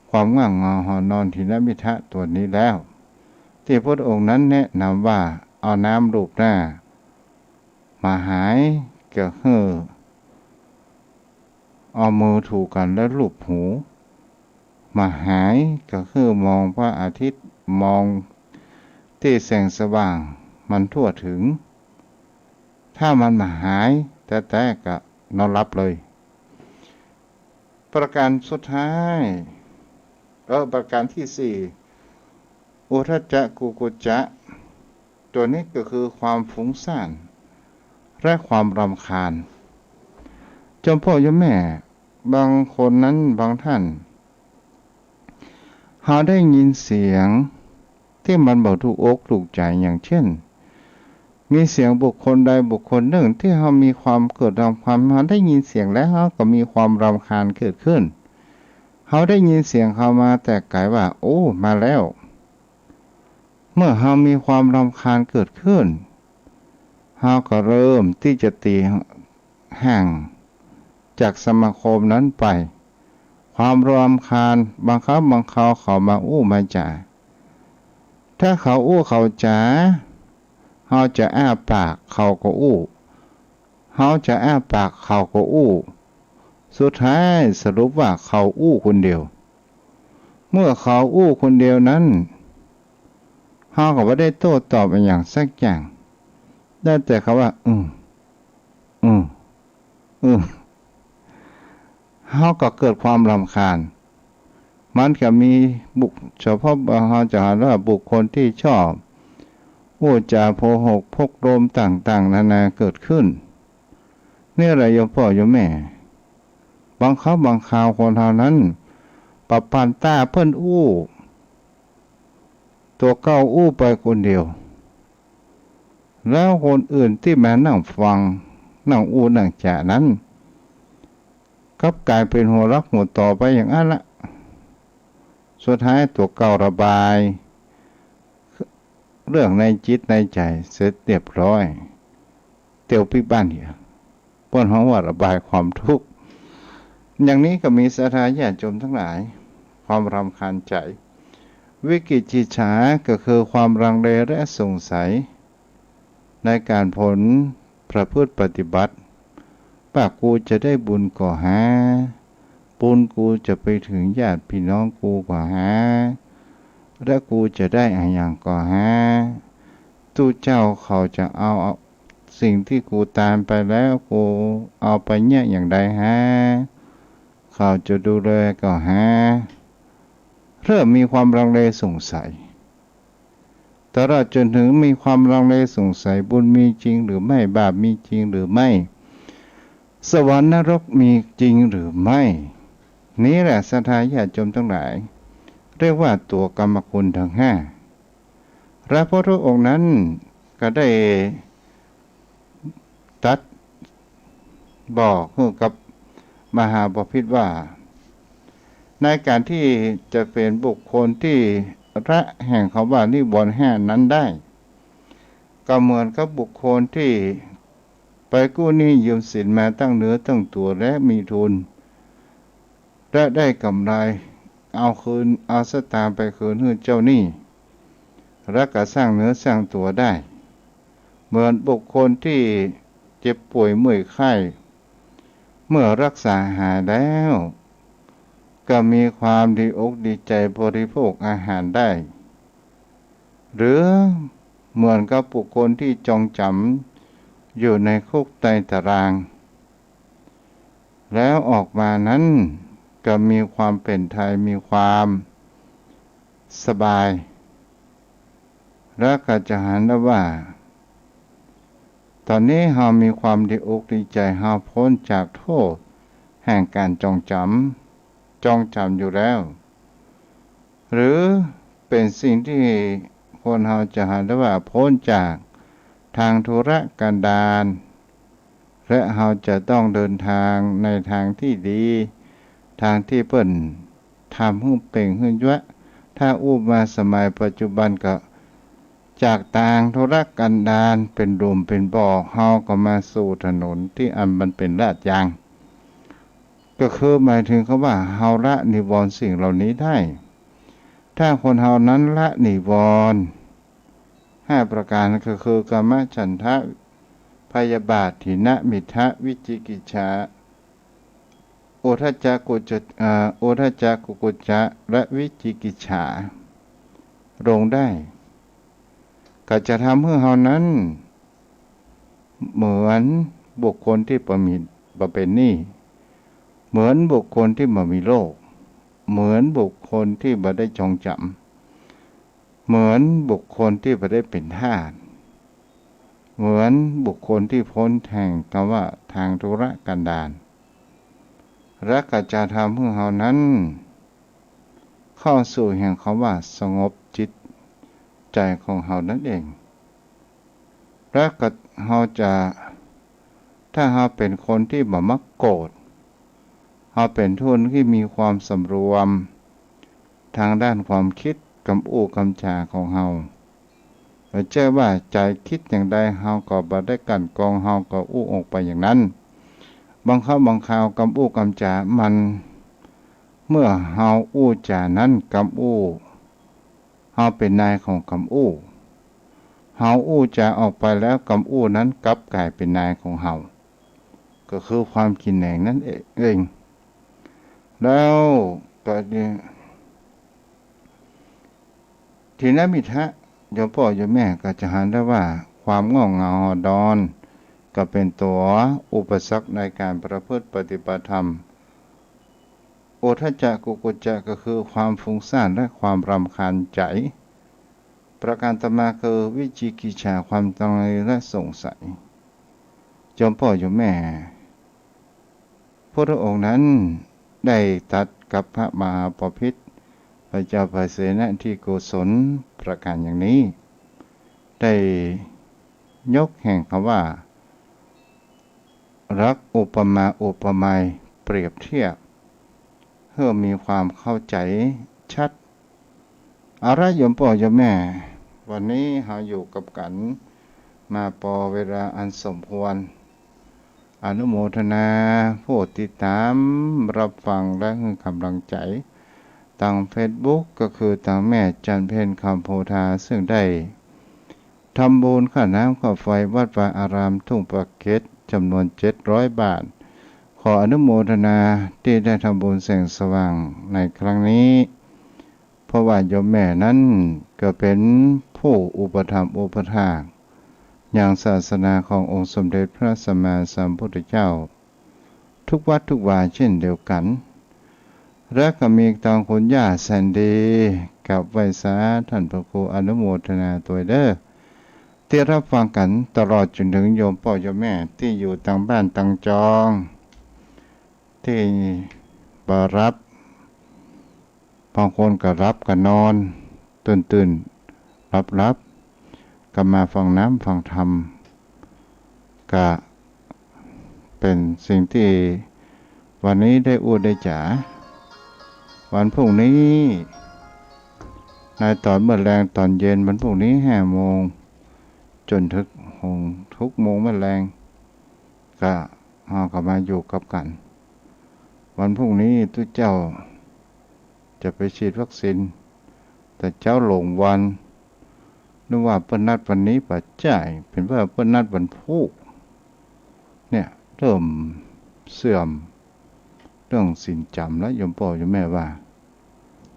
ความง่วงเหงาหอนอนถีนมิทธะตั๋วนี้แล้ว ตี้พระองค์นั้นแนะนำว่าเอาน้ำลูบหน้า บ่าหายก็หื้อเอามือถูกั๋นแล้วลูบหู บ่าหายก็หื้อมองพระอาทิตย์ มองตี้แสงสว่างมันทั่วถึง ถ้ามันบ่าหายแต๊ๆ ก็นอนหลับเลย ประการสุดท้าย เออ ประการตี้สี่ อุทธัจจะกุกุจจะ ตั๋วนี้ก็คือความฟุ้งซ่านและความรำคาญ โยมป้อโยมแม่ บางคนนั้น บางท่าน เฮาได้ยินเสียงตี้มันบ่ถูกอกถูกใจ๋ อย่างเช่น มีเสียงบุคคลใดบุคคลนึ่งตี้เฮามีความเกิดรำคาญ เฮาได้ยินเสียงแล้วเฮาก็มีความรำคาญเกิดขึ้น เฮาได้ยินเสียงเขามาแต่ไก๋ว่า โอ้ มาแล้ว เมื่อเฮามีความรำคาญเกิดขึ้น เฮาก็เริ่มตี้จะตี๋ห่างจากสมาคมนั้นไป ความรำคาญ บางครั้งบางคราวเขามาอู้มาจ๋า ถ้าเขาอู้เขาจ๋า เฮาจะอ้าปากเขาก็อู้ เฮาจะอ้าปากเขาก็อู้ สุดท้ายสรุปว่าเขาอู้คนเดียว เมื่อเขาอู้คนเดียวนั้น เฮาก็บ่ได้โต้ตอบอะหยังสักอย่าง ได้แต่กำว่า อืม อืม อืม เฮาก็เกิดความรำคาญ มันก็มีบุค เฉพาะเฮาจะหันว่าบุคคลตี้ชอบอู้จ๋าโผหกพกลมต่างๆ นานาเกิดขึ้น นี่แหละโยมป้อโยมแม่ บางครั้งบางคราวคนเฮานั้น ปะปานต้าเปิ้นอู้ ตั๋วเก่าอู้ไปคนเดียว แล้วคนอื่นตี้มานั่งฟัง นั่งอู้นั่งจ๋านั้น กลับก๋ายเป๋นหัวลักหัวต๋อไปอย่างอั้นละ สุดท้ายตั๋วเก่าระบาย เรื่องในจิตในใจ๋เสร็จเรียบร้อย เตียวปิ๊กบ้านเหีย เปิ้นฮ้องว่าระบายความทุกข์ อย่างนี้ก็มีศรัทธาญาติโยมตังหลาย ความรำคาญใจ๋ วิจิกิจฉาก็คือความลังเลและสงสัย ในก๋านผลประพฤติปฏิบัติ ว่ากูจะได้บุญก่อหา บุญกูจะไปเถิงญาติพี่น้องกูก่อหา และกูจะได้อะหยังก่อหา ตุ๊เจ้าเขาจะเอา เอาสิ่งตี้กูตายไปแล้ว กูเอาไปเยียะอย่างใดหา เขาจะดูแลก่อหา เริ่มมีความลังเลสงสัย ตลอดจนถึงมีความลังเลสงสัย บุญมีจริงหรือไม่ บาปมีจริงหรือไม่ สวรรค์นรกมีจริงหรือไม่ นี่แหละศรัทธาญาติโยมตังหลาย เรียกว่าตั๋วกรรมคุณทั้งห้า พระพุทธองค์นั้นก็ได้ตรัสบอกหื้อกับมหาบพิตรว่า ในการที่จะเป๋นบุคคลตี้ละแห่งคำว่านิวรณ์ห้านั้นได้ ก็เหมือนกับบุคคลตี้ไปกู้หนี้ยืมสินมาตั้งเนื้อตั้งตั๋วและมีทุน และได้กำไร เอาคืน เอาสตางค์ไปคืนหื้อเจ้าหนี้ และก็สร้างเนื้อสร้างตั๋วได้ เหมือนบุคคลตี้เจ็บป่วยเมื่อยไข้ เมื่อรักษาหายแล้ว ก็มีความดีอกดีใจ๋บริโภคอาหารได้ หรือเหมือนกับบุคคลตี้จองจ๋ำอยู่ในคุกในตาราง แล้วออกมานั้นก็มีความเป๋นไทย มีความสบาย แล้วก็จะหันได้ว่า ต๋อนนี้เฮามีความดีอกดีใจ๋ เฮาป๊นจากโต้ษแห่งก๋านจองจ๋ำ จองจ๋ำอยู่แล้ว หรือเป๋นสิ่งตี้คนเฮาจะหันได้ว่าป๊นจากตางทุรกันดาร และเฮาจะต้องเดินตางในตางตี้ดี ตางตี้เปิ้นทำหื้อเป๋งหื้อยั้ว ถ้าอู้มาสมัยปัจจุบันก็ จากตางทุรกันดารเป๋นหลุมเป๋นบ่อ เฮาก็มาสู่ถนนตี้อันมันเป๋นลาดยาง ก็คือหมายถึงคำว่าเฮาละนิวรณ์สิ่งเหล่านี้ได้ ถ้าคนเฮานั้นละนิวรณ์ห้าประก๋าน ก็คือ กามฉันทะ พยาบาท ถีนมิทธะ วิจิกิจฉา อุทธัจจะกุจจะ อ่า อุทธัจจะกุกุจจะ และวิจิกิจฉา ลงได้ ก็จะทำหื้อเฮานั้น เหมือนบุคคลตี้บ่มี บ่เป๋นหนี้ เหมือนบุคคลตี้บ่มีโรค เหมือนบุคคลตี้บ่ได้จองจ๋ำ เหมือนบุคคลตี้บ่ได้เป๋นทาส เหมือนบุคคลตี้ป๊นแห่งคำว่าตางทุรกันดาร และก็จะทำหื้อเฮานั้น เข้าสู่แห่งคำว่าสงบจิตใจ๋ของเฮานั้นเอง และก็เฮาจะ ถ้าเฮาเป๋นคนตี้บ่มักโกรธ เฮาเป๋นคนตี้มีความสำรวมตางด้านความกึ๊ด กำอู้กำจ๋าของเฮา บ่ใจ้ว่าใจ๋กึ๊ดอย่างใด เฮาก็บ่ได้กลั่นกรอง เฮาก็อู้ออกไปอย่างนั้น บางครั้งบางคราวกำอู้กำจ๋ามัน เมื่อเฮาอู้จ๋านั้นกำอู้ เฮาเป๋นนายของกำอู้ เฮาอู้จ๋าออกไปแล้วกำอู้นั้นกลับก๋ายเป๋นนายของเฮา ก็คือความขี้แหนงนั้นเอง แล้วก็เนี่ย ถีนมิทธะ โยมป้อโยมแม่ก็จะหันได้ว่าความง่วงเหงาหอดอน ก็เป๋นตั๋วอุปสรรคในก๋านประพฤติปฏิบัติธรรม อุทธัจจะกุกุจจะ ก็คือความฟุ้งซ่านและความรำคาญใจ๋ ประก๋านต่อมาคือวิจิกิจฉา ความลังเลและสงสัย โยมป้อโยมแม่ พุทธองค์นั้นได้ตรัสกับพระมหาบพิตร พระเจ้าไพศาลทิโกศลประก๋านอย่างนี้ ได้ยกแห่งคำว่า หลักอุปมาอุปไมยเปรียบเทียบ หื้อมีความเข้าใจ๋ชัด เอาละโยมป้อโยมแม่ วันนี้เฮาอยู่กับกั๋นมาปอเวลาอันสมควร อนุโมทนาผู้ติดต๋ามรับฟังและหื้อก๋ำลังใจ๋ ตางเฟซบุ๊ก ก็คือตางแม่จันเพ็ญคำโพธา ซึ่งได้ทำบุญค่าน้ำค่าไฟวัดวาอารามทุ่งปากเกร็ดจ๋ำนวนเจ็ดร้อยบาท ขออนุโมทนาตี้ได้ทำบุญแสงสว่างในครั้งนี้ เพราะว่าโยมแม่นั้นก็เป๋นผู้อุปถัมภ์อุปถากยังศาสนาขององค์สมเด็จพระสัมมาสัมพุทธเจ้า ทุกวัดทุกวาเช่นเดียวกั๋น และก็มีตางคุณย่าแสนดี กราบไหว้สาท่านพระครู อนุโมทนาตวยเด้อ ตี้ฮับฟังกั๋นตลอดจ๋นเถิงโยมป้อโยมแม่ตี้อยู่ตางบ้านตางจอง ตี้บ่หลับ บางคนก็หลับก็นอน ตื่นๆ หลับๆ ก็มาฟังน้ำฟังธรรม ก็เป๋นสิ่งตี้วันนี้ได้อู้ได้จ๋า วันพรุ่งนี้ ในต๋อนเมื่อแลงต๋อนเย็นวันพรุ่งนี้ห้าโมง จ๋นเถิงหก หกโมงเมื่อแลง ก็ เฮาก็มาอยู่กับกั๋น วันพรุ่งนี้ตุ๊เจ้าจะไปฉีดวัคซีน แต่เจ๊าหลงวัน นึกว่าเปิ้นนัดวันนี้ป๋าจ๊ะ เป๋นว่าเปิ้นนัดวันพูก เนี่ย เริ่มเสื่อมเรื่องศีลจ๋ำแล้ว โยมป้อโยมแม่ว่า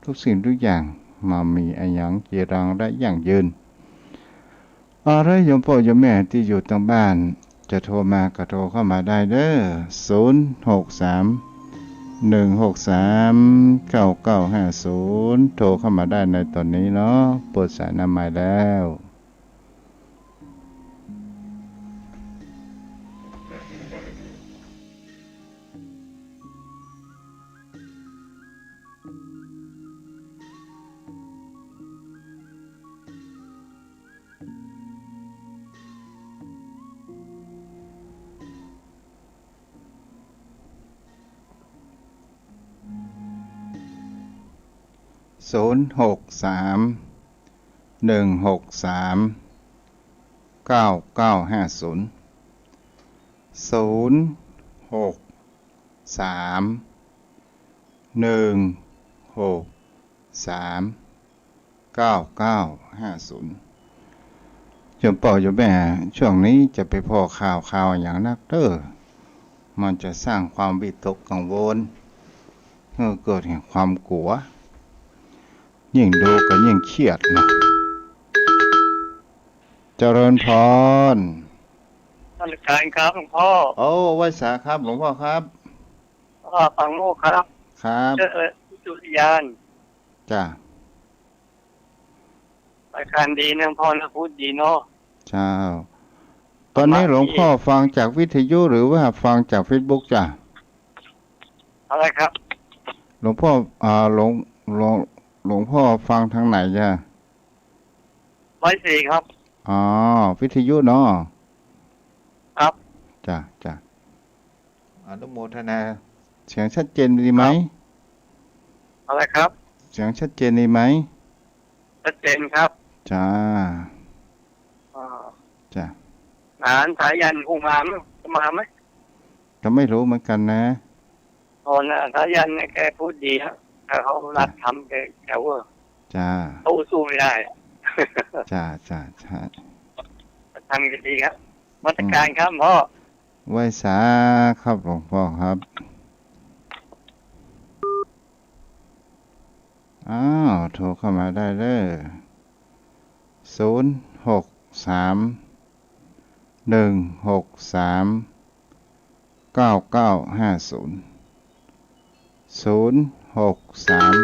ทุกสิ่งทุกอย่างมันมีอะหยังจีรังและยั่งยืน เอาละ โยมป้อโยมแม่ตี้อยู่ตางบ้าน จะโทรมาก็โทรเข้ามาได้เด้อ ศูนย์หกสาม หนึ่งหกสาม เก้าเก้าห้าศูนย์ โทรเข้ามาได้ในต๋อนนี้เนาะ เปิดสายหน้าไมค์แล้ว ศูนย์หกสาม หนึ่งหกสาม เก้าเก้าห้าศูนย์ ศูนย์หกสาม หนึ่งหกสาม เก้าเก้าห้าศูนย์ โยมป้อโยมแม่ ช่วงนี้จะไปผ่อข่าว ข่าวอะหยังนักเต๊อะ มันจะสร้างความวิตกกังวล เออ เกิดแห่งความกั๋ว ยิ่งดูก็ยิ่งเครียดเนาะ เจริญพร นมัสก๋านครับหลวงป้อ โอ้ ไหว้สาครับหลวงป้อครับ อ่า ปางโมกข์ครับ ครับ เอ่อ สุริยาน จ้ะ รายการดีนะหลวงป้อนะ พูดดีเนาะ เจ้า ตอนนี้หลวงป้อฟังจากวิทยุหรือว่าฟังจากเฟซบุ๊กจ้ะ อะไรครับ หลวงป้อ อ่า หลวง หลวง หลวงป้อฟังทางไหนจ้ะ ร้อยสี่ครับ อ๋อ วิทยุเนาะ ครับ จ้ะ จ้ะ อนุโมทนา เสียงชัดเจนดีไหม ครับ อะไรครับ เสียงชัดเจนดีไหม ชัดเจนครับ จ้า อ่า จ้ะ หลานสายัณคงมาไหม จะมาไหม ก็ไม่รู้เหมือนกันนะ อ๋อ นะ สายัณเนี่ยแกพูดดีฮะ แต่เขานัดทำแก แกเวอร์ จ้า เขาสู้ไม่ได้อะ จ้า จ้า ใช่ ทำกันดีครับ นมัสก๋านครับหลวงป้อ ไหว้สาครับหลวงป้อครับ อ้าว โทรเข้ามาได้เด้อ ศูนย์หกสาม หนึ่งหกสาม เก้าเก้าห้าศูนย์ ศูนย์หกสาม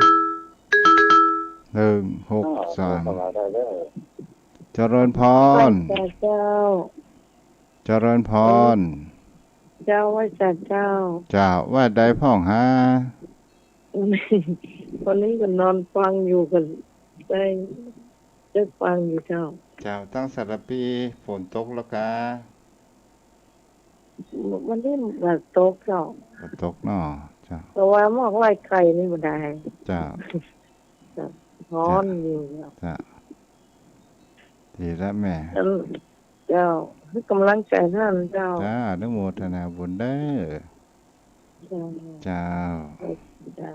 หนึ่งหกสาม อ้าว โทรเข้ามาได้เด้อ เจริญพร ไหว้สาเจ้า เจริญพร เจ้า ไหว้สาเจ้า เจ้า ว่าใดพ่องฮะ วันนี้ก็นอนฟังอยู่ ก็ได้ ได้ฟังอยู่เจ้า เจ้า ตังสารภีฝนตกแล้วกา วันนี้บ่ตกเจ้า บ่ตกเนาะ เจ้า แต่ว่าหมอกไล่ไข่นี่บ่ได้ เจ้า เจ้า ฮ้อนอยู่เจ้า เจ้า ดีแล้วแม่ อืม เจ้า ให้กำลังใจ๋ต้านเจ้า เจ้า อนุโมทนาบุญเด้อ เจ้า เจ้า เจ้า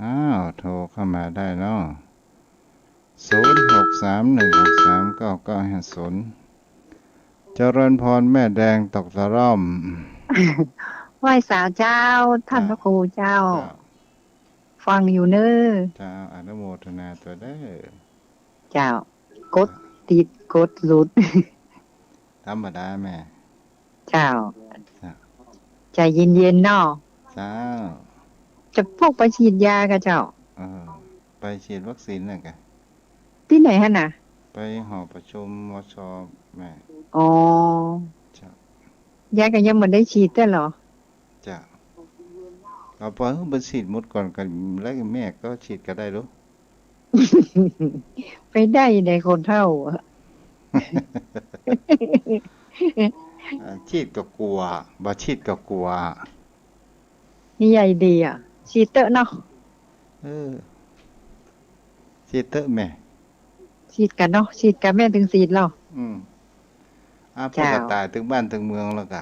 อ้าว โทรเข้ามาได้เนาะ ศูนย์หกสาม หนึ่งหกสาม เก้าเก้าห้าศูนย์ เจริญพรแม่แดงตอกตะล่อม ไหว้สาเจ้า ท่าน เจ้า พระครูเจ้า เจ้า ฟังอยู่เน้อ เจ้า อนุโมทนาตวยเน้อ เจ้า กดติด กดหลุด ธรรมดาแม่ เจ้า เจ้า ใจ๋เย็นๆ เนาะ เจ้า จะพวกไปฉีดยาก่ะเจ้า เออ ไปฉีดวัคซีนน่ะกะ ตี้ไหนหั้นน่ะ ไปหอประชุม มช แม่ อ๋อ เจ้า ยายก็ยังบ่ได้ฉีดเตื้อเหรอ เจ้า เอาไปหื้อเปิ้นฉีดหมดก่อน ก็แล้วแม่ก็ฉีดก็ได้ลูก ไปได้ในคนเฒ่าอะ อ่า ฉีดก็กั๋ว บ่ฉีดก็กั๋ว นี่ใหญ่ดีอะ ฉีดเต๊อะเนาะ เออ ฉีดเต๊อะแม่ ฉีดก่ะเนาะ ฉีดก่ะแม่ ตึงฉีดเล่า อืม อ่ะ เจ้า เปิ้นก็ต๋ายตึงบ้านตึงเมืองแล้วกะ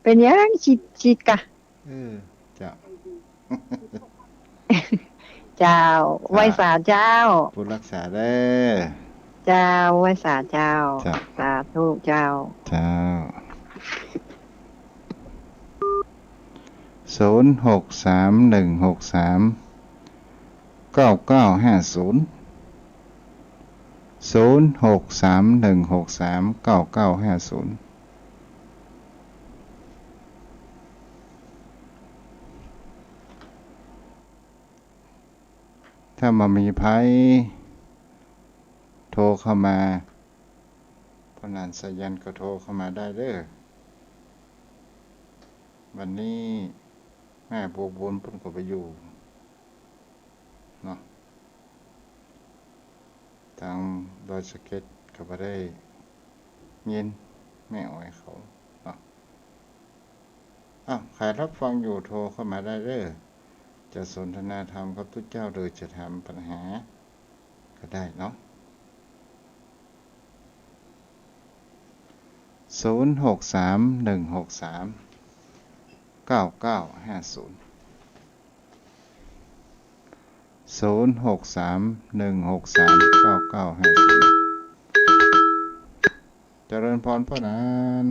เป๋นหยัง ฉีด ฉีดก่ะ เออ เจ้า เจ้า เจ้า ไหว้สาเจ้า ผู้รักษาเด้อ เจ้า ไหว้สาเจ้า เจ้า สาธุเจ้า เจ้า ศูนย์หกสามหนึ่งหกสามเก้าเก้าห้าศูนย์ ศูนย์หกสามหนึ่งหกสามเก้าเก้าห้าศูนย์ ถ้าบ่มีใผโทรเข้ามา ป้อหนานสายัณก็โทรเข้ามาได้เด้อ วันนี้แม่บัวบุญเปิ้นก็ไปอยู่เนาะ ตางดอยสะเก็ดก็บ่ได้ยินแม่ออยเขาเนาะ อ้าว ใผรับฟังอยู่โทรเข้ามาได้เด้อ จะสนทนาธรรมกับตุ๊เจ้าหรือจะถามปัญหาก็ได้เนาะ ศูนย์หกสามหนึ่งหกสามเก้าเก้าห้าศูนย์ ศูนย์หกสามหนึ่งหกสามเก้าเก้าห้าศูนย์ เจริญพรป้อหนาน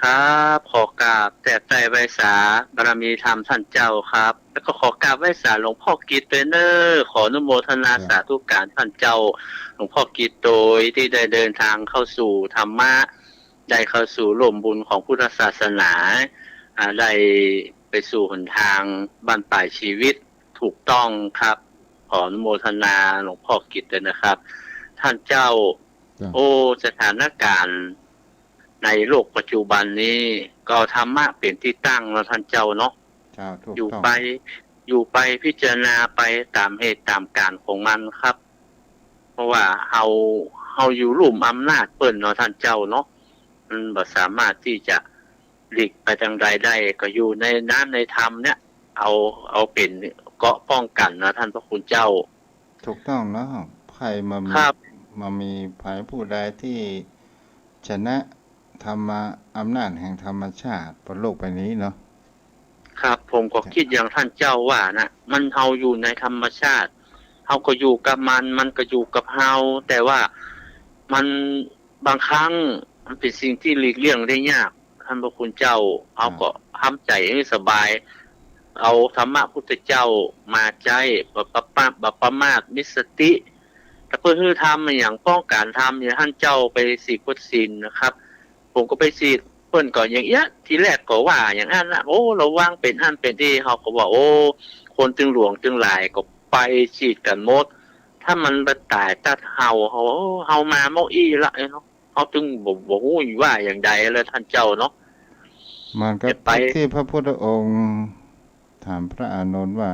ครับ ขอกราบแตบไตร้ไหว้สาบารมีธรรมท่านเจ้าครับ แล้วก็ขอกราบไหว้สาหลวงพ่อกิตติ์ด้วยเน้อ ขออนุโมทนา ครับ สาธุการท่านเจ้า หลวงพ่อกิตติ์ โตยตี้ได้เดินตางเข้าสู่ธรรมะ ได้เข้าสู่ร่มบุญของพุทธศาสนา อ่า ได้ไปสู่หนตางบั้นปลายชีวิต ถูกต้องครับ ขออนุโมทนาหลวงพ่อกิตติ์ด้วยนะครับ ท่านเจ้า จ้ะ โอ้ สถานการณ์ในโลกปัจจุบันนี้ ก็เอาธรรมะเป๋นตี้ตั้งเนาะท่านเจ้าเนาะ เจ้า ถูกต้อง อยู่ไป อยู่ไปพิจารณาไปต๋ามเหตุต๋ามก๋ารณ์ของมันครับ เพราะว่าเฮา เฮาอยู่ลุ่มอำนาจเปิ้นเนาะท่านเจ้าเนาะ มันบ่สามารถตี้จะหลีกไปตางใดได้ ก็อยู่ในน้ำในธรรมเนี่ย เอา เอาเป๋นเกราะป้องกั๋นนะท่านพระคุณเจ้า ถูกต้องแล้ว ใผบ่มี ครับ บ่มีใผผู้ใดตี้ชนะธรรมะ อำนาจแห่งธรรมชาติบนโลกใบนี้เนาะ ครับ ผมก็ จ้ะ กึ๊ดอย่างท่านเจ้าว่านะ มัน เฮาอยู่ในธรรมชาติ เฮาก็อยู่กับมัน มันก็อยู่กับเฮา แต่ว่ามัน บางครั้งมันเป๋นสิ่งตี้หลีกเลี่ยงได้ยาก ท่านพระคุณเจ้า เฮาก็ ครับ ทำใจ๋หื้อสบาย เอาธรรมะพุทธเจ้ามาใจ๊ บ่ประมาท บ่ประมาท มีสติ แต่เปิ้นหื้อทำอะหยัง ป้องกั๋นทำอะหยัง ท่านเจ้าไปฉีดวัคซีนนะครับ ผมก็ไปฉีด เปิ้นก็อย่างเอี้ย ทีแรกก็ว่าอย่างอั้นนะ โอ้ ระวังเป๋นอั้นเป๋นอี้ เฮาก็ว่า โอ้ คนตึงหลวงตึงหลายก็ไปฉีดกั๋นหมด ถ้ามันบ่ต๋ายตัดเฮา เฮา เฮามาเมื่ออี้ละเนาะ เฮาตึงบ่ บ่ฮู้ว่าอย่างใดแล้วท่านเจ้าเนาะ เหมือนกับ จะไป ที่พระพุทธองค์ถามพระอานนท์ว่า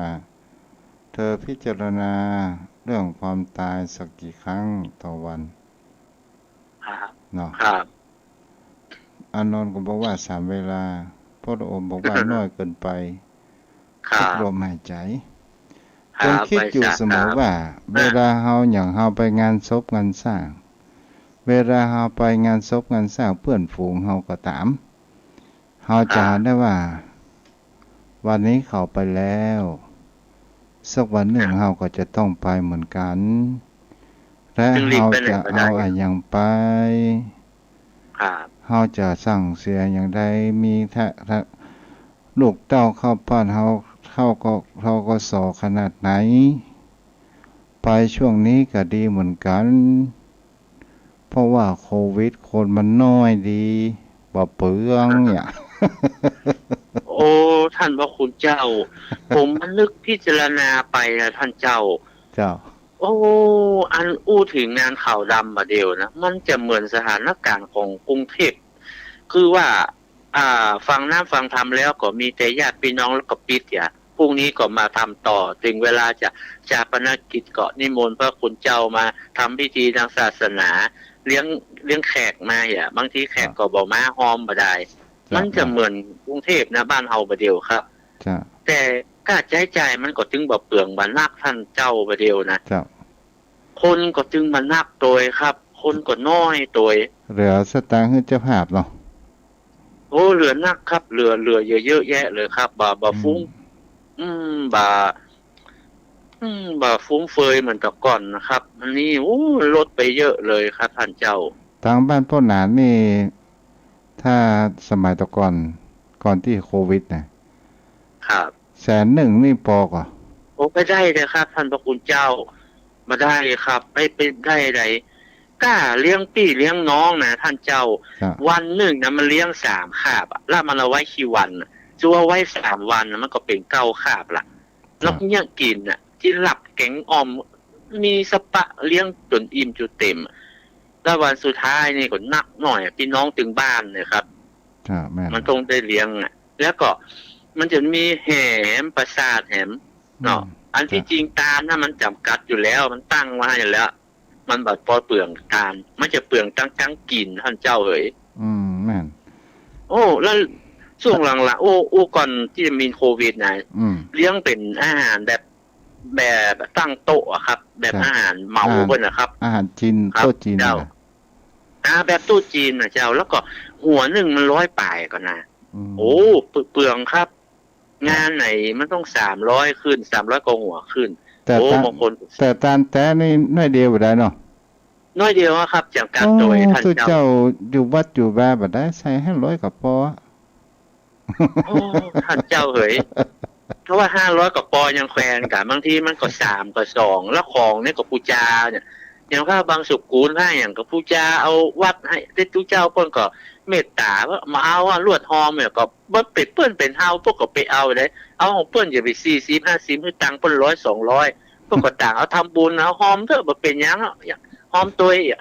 เธอพิจารณาเรื่องความตายสักกี่ครั้งต่อวัน ครับ เนาะ ครับ อานนท์ก็บอกว่า สามเวลา พระองค์บอกว่า น้อยเกินไป ครับ ทุกลมหายใจ ครับ จงคิดอยู่เสมอว่า ไหว้สาครับ เวลาเฮา อย่างเฮาไปงานศพงานศร้าง เวลาเฮาไปงานศพงานศร้างเปื้อนฝูงเฮาก็ต๋าม เฮาจะ ครับ หันได้ว่า วันนี้เขาไปแล้ว สักวันนึ่ง ครับ เฮาก็จะต้องไปเหมือนกั๋น และ จึงหลีกไปไหนบ่ได้ เฮาจะเอาอะหยังไป ครับ เฮาจะสั่งเสียอย่างใด มีทะ ทะ ลูกเต้าเข้าบ้านเฮา เข้าก็ ธ.ก.ส. ขนาดไหน ไปช่วงนี้ก็ดีเหมือนกั๋น เพราะว่าโควิดคนมันน้อยดี บ่เปลืองเนี่ย โอ้ ถ้า านพระคุณเจ้า ผมมานึกพิจารณาไปนะท่านเจ้า เจ้า โอ้ อันอู้เถิงงานขาวดำบ่าเดี่ยวนะ มันจะเหมือนสถานการณ์ของกรุงเทพ คือว่า อ่า ฟังน้ำฟังธรรมแล้วก็มีแต่ญาติพี่น้องแล้วก็ปิดเหีย พรุ่งนี้ก็มาทำต่อ ถึงเวลาจะฌาปนกิจก็นิมนต์พระคุณเจ้ามาทำพิธีทางศาสนา เลี้ยง เลี้ยงแขกมาเหีย บางทีแขกก็บ่มาฮอมบ่ได้ เจ้า มันจะเหมือนกรุงเทพฯนะ บ้านเฮาบ่าเดี่ยวครับ เจ้า แต่ก้าใจ๊จ่ายมันก็ตึงบ่เปลืองบ่หนักท่านเจ้าบ่าเดี่ยวนะ เจ้า คนก็ตึงบ่หนักโตยครับ คนก็น้อยโตย เหลือสตางค์หื้อเจ้าภาพเนาะ โอ้ เหลือนักครับ เหลือ เหลือเยอะๆ แยะเลยครับ บ่า บ่า อืม ฟุ้ง อืม บ่า อืม บ่า ฟุ้งเฟือยเหมือนแต่ก่อนนะครับ อันนี้ โอ้ ลดไปเยอะเลยครับท่านเจ้า ตางบ้านป้อหนานนี่ ถ้าสมัยแต่ก่อน ก่อนตี้โควิดนะ ครับ แสนนึ่งนี่ปอก่อ โอ้ บ่ได้เลยครับ ท่านพระคุณเจ้า บ่ได้เลยครับ บ่ บ่ได้ใด ก้าเลี้ยงปี้เลี้ยงน้องนะท่านเจ้า ครับ วันนึ่งนะมันเลี้ยงสามคาบอะ แล้วมันเอาไว้กี่วันอะ จะว่าไว้สามวันนะ มันก็เป๋นเก้าคาบละ ครับ แล้วเยียะกิ๋นน่ะ กิ๋นหลับแก๋งอ่อม มีสะปะเลี้ยงจ๋นอิ่มจ๋นเต๋ม แล้ววันสุดท้ายนี่ก็หนักหน่อยอะ ปี้น้องตึงบ้านเนี่ยครับ ครับ แม่น มันต้องได้เลี้ยงอะ แล้วก็มันจะมีแหมประสาทแหมเนาะ อืม อันตี้ ครับ จริงตานน่ะมันจ๋ำกัดอยู่แล้ว มันตั้งไว้อยู่แล้ว มันบ่ปอเปลืองตาน มันจะเปลืองตัง ตังกิ๋นท่านเจ้าเหย อืม แม่น โอ้ แล้วช่วงหลังๆ โอ้ โอ้ ก่อนตี้จะมีโควิดนะ อืม เลี้ยงเป๋นอาหารแบบ แบบตั้งโต๊ะอะครับ แบบ ครับ อาหารเหมา อาหาร เปิ้นน่ะครับ อาหารจีน ครับ โต๊ะจีน เจ้า น่ะ อ่า แบบโต๊ะจีนน่ะเจ้า แล้วก็หัวนึ่งมันร้อยป๋ายก่อนะ อืม โอ้ เปลืองครับ งานไหนมันต้องสามร้อยขึ้น สามร้อยกว่าหัวขึ้น แต่ โอ้ ตาน บางคน แต่ตานแต๊นี่น้อยเดียวบ่ได้เนาะ น้อยเดียวอะครับ จ๋ำกัดโตย โอ้ ท่านเจ้า ตุ๊เจ้าอยู่วัดอยู่วาบ่ได้ ใส่ห้าร้อยกว่าปอ โอ้ ท่านเจ้าเหย เพราะว่าห้าร้อยกว่าปอยังแควนกะ บางทีมันก็สามกะสอง แล้วของเนี่ยก็ปูจาเนี่ย อย่างผ้าบังสุกุล ผ้าหยังก็ปูจา เอาวัดหื้อ แต่ตุ๊เจ้าเปิ้นก็เมตต๋าว่ามาเอาอะ ลวดฮอมเนี่ย ก็บ่เป๋นเปิ้นเป๋นเฮา เปิ้นก็ไปเอาได้ เอาของเปิ้น อย่าไปสี่สิบ ห้าสิบ หื้อตังค์เปิ้นร้อย สองร้อย เปิ้นก็ต่างเอาทำบุญ เอาฮอมเต๊อะ บ่เป๋นหยังอะ ฮอมตวยอะ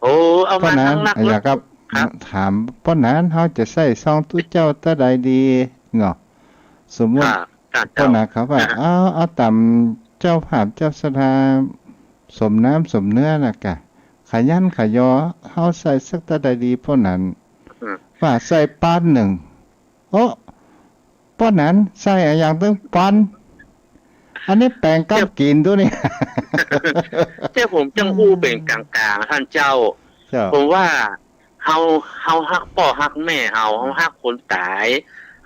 โอ้ เอามาตังนัก ป้อหนาน อยากกับ ครับ ถามป้อหนาน เฮาจะใส่ซองตุ๊เจ้าตาใดดีเนาะ สมมุติ ครับ ครับ ป้อหนานเขาว่า อ่า เอา เอาต๋ามเจ้าภาพเจ้าศรัทธา สมน้ำสมเนื้อน่ะกะ ขยันขยอ เฮาใส่สักตาใดดีป้อหนาน อืม ว่าใส่ปอนด์นึ่ง โอ้ ป้อหนานใส่อะหยังตึงปอนด์ อันนี้แป๋งก้ำกิ๋นตุ๊นี่ แต่ผมจั้งอู้เป๋นก๋างๆ ท่านเจ้า เจ้า ผมว่าเฮา เฮาฮักป้อฮักแม่เฮา เฮาฮักคนต๋าย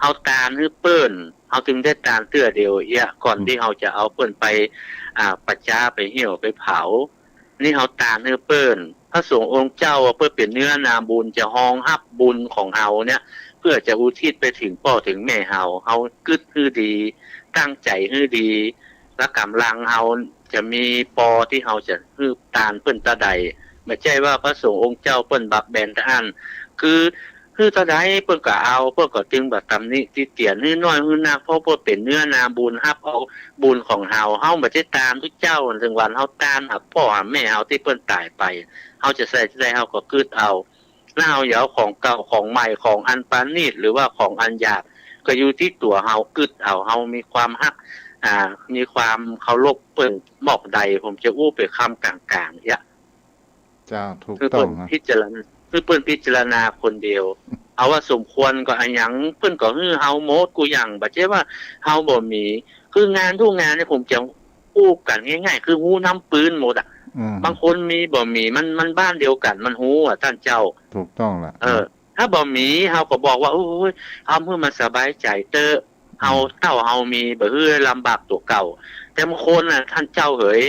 เฮาตานหื้อเปิ้น เฮาตึงได้ตานเตื้อเดียวเอี้ย ก่อน อืม ตี้เฮาจะเอาเปิ้นไป อ่า ประจ๊า ไปเหี่ยว ไปเผา นี่เฮาตานหื้อเปิ้น พระสงฆ์องค์เจ้าเปิ้นเป๋นเนื้อนาบุญ จะฮองฮับบุญของเฮาเนี่ย เปื้อจะอุทิศไปเถิงป้อเถิงแม่เฮา เฮากึ๊ดหื้อดี ตั้งใจ๋หื้อดี และก๋ำลังเฮาจะมีปอตี้เฮาจะหื้อตานเปิ้นตาใด บ่ใจ้ว่าพระสงฆ์องค์เจ้าเปิ้นบับแบนตาอั้น คือ หื้อตาใดเปิ้นก็เอา เปิ้นก็ตึงบ่ตำหนิติเตียน หื้อน้อยหื้อนัก เพราะเปิ้นเป๋นเนื้อนาบุญ ฮับเอาบุญของเฮา เฮาบ่ใจ้ตานตุ๊เจ้า ถึงวันเฮาตานหาป้อหาแม่เฮาตี้เปิ้นต๋ายไป เฮาจะใส่ตาใดเฮาก็กึ๊ดเอา แล้วเฮาอย่าเอาของเก่าของใหม่ ของอันปราณีต หรือว่าของอันหยาบ ก็อยู่ตี้ตั๋วเฮากึ๊ดเอา เฮามีความฮัก อ่า มีความเคารพเปิ้นหมอกใด ผมจะอู้เป๋นคำก๋างๆ เอี้ย เจ้า ถูกต้องนะ คือเปิ้นพิจารณา คือเปิ้นพิจารณาคนเดียว เอาว่าสมควรก็อะหยัง เปิ้นก็หื้อเฮาหมดกู้อย่าง บ่ใจ้ว่าเฮาบ่มี คืองานทุกงานเนี่ย ผมจะอู้กั๋นง่ายๆ คือฮู้น้ำปื๊นหมดอะ อืม บางคนมีบ่มี มัน มันบ้านเดียวกั๋น มันฮู้อะ ท่านเจ้า ถูกต้องละ เออ ถ้าบ่มี เฮาก็บอกว่า โอ้ย เอาหื้อมันสบายใจ๋เต๊อะ เฮา อืม เต้าเฮามี บ่หื้อลำบากตั๋วเก่า แต่บางคนน่ะ ท่านเจ้าเหย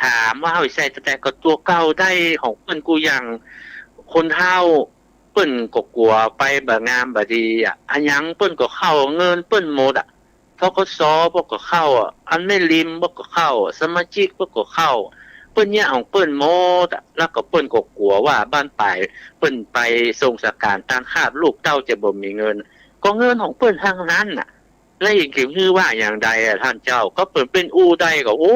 ถามว่าเฮาใส่ตาใด ก็ตั๋วเก่าได้ของเปิ้นกู้อย่าง คนเฒ่าเปิ้นก็กั๋วไปบ่งามบ่ดีอะ อะหยังเปิ้นก็เข้า เงินเปิ้นหมดอะ ธ.ก.ส. เปิ้นก็เข้าอะ อันแม่ริมเปิ้นก็เข้า สมาชิกเปิ้นก็เข้า เปิ้นเยียะของเปิ้นหมดอะ แล้วก็เปิ้นก็กั๋วว่าบ้านป๋ายเปิ้นไปส่งสังฆารตานคาบ ลูกเต้าจะบ่มีเงิน ก็เงินของเปิ้นตังนั้นน่ะ แล้วเองจะหื้อว่าอย่างใดอะต้านเจ้า ก็เปิ้นเป๋นอู้ได้ก็ โอ้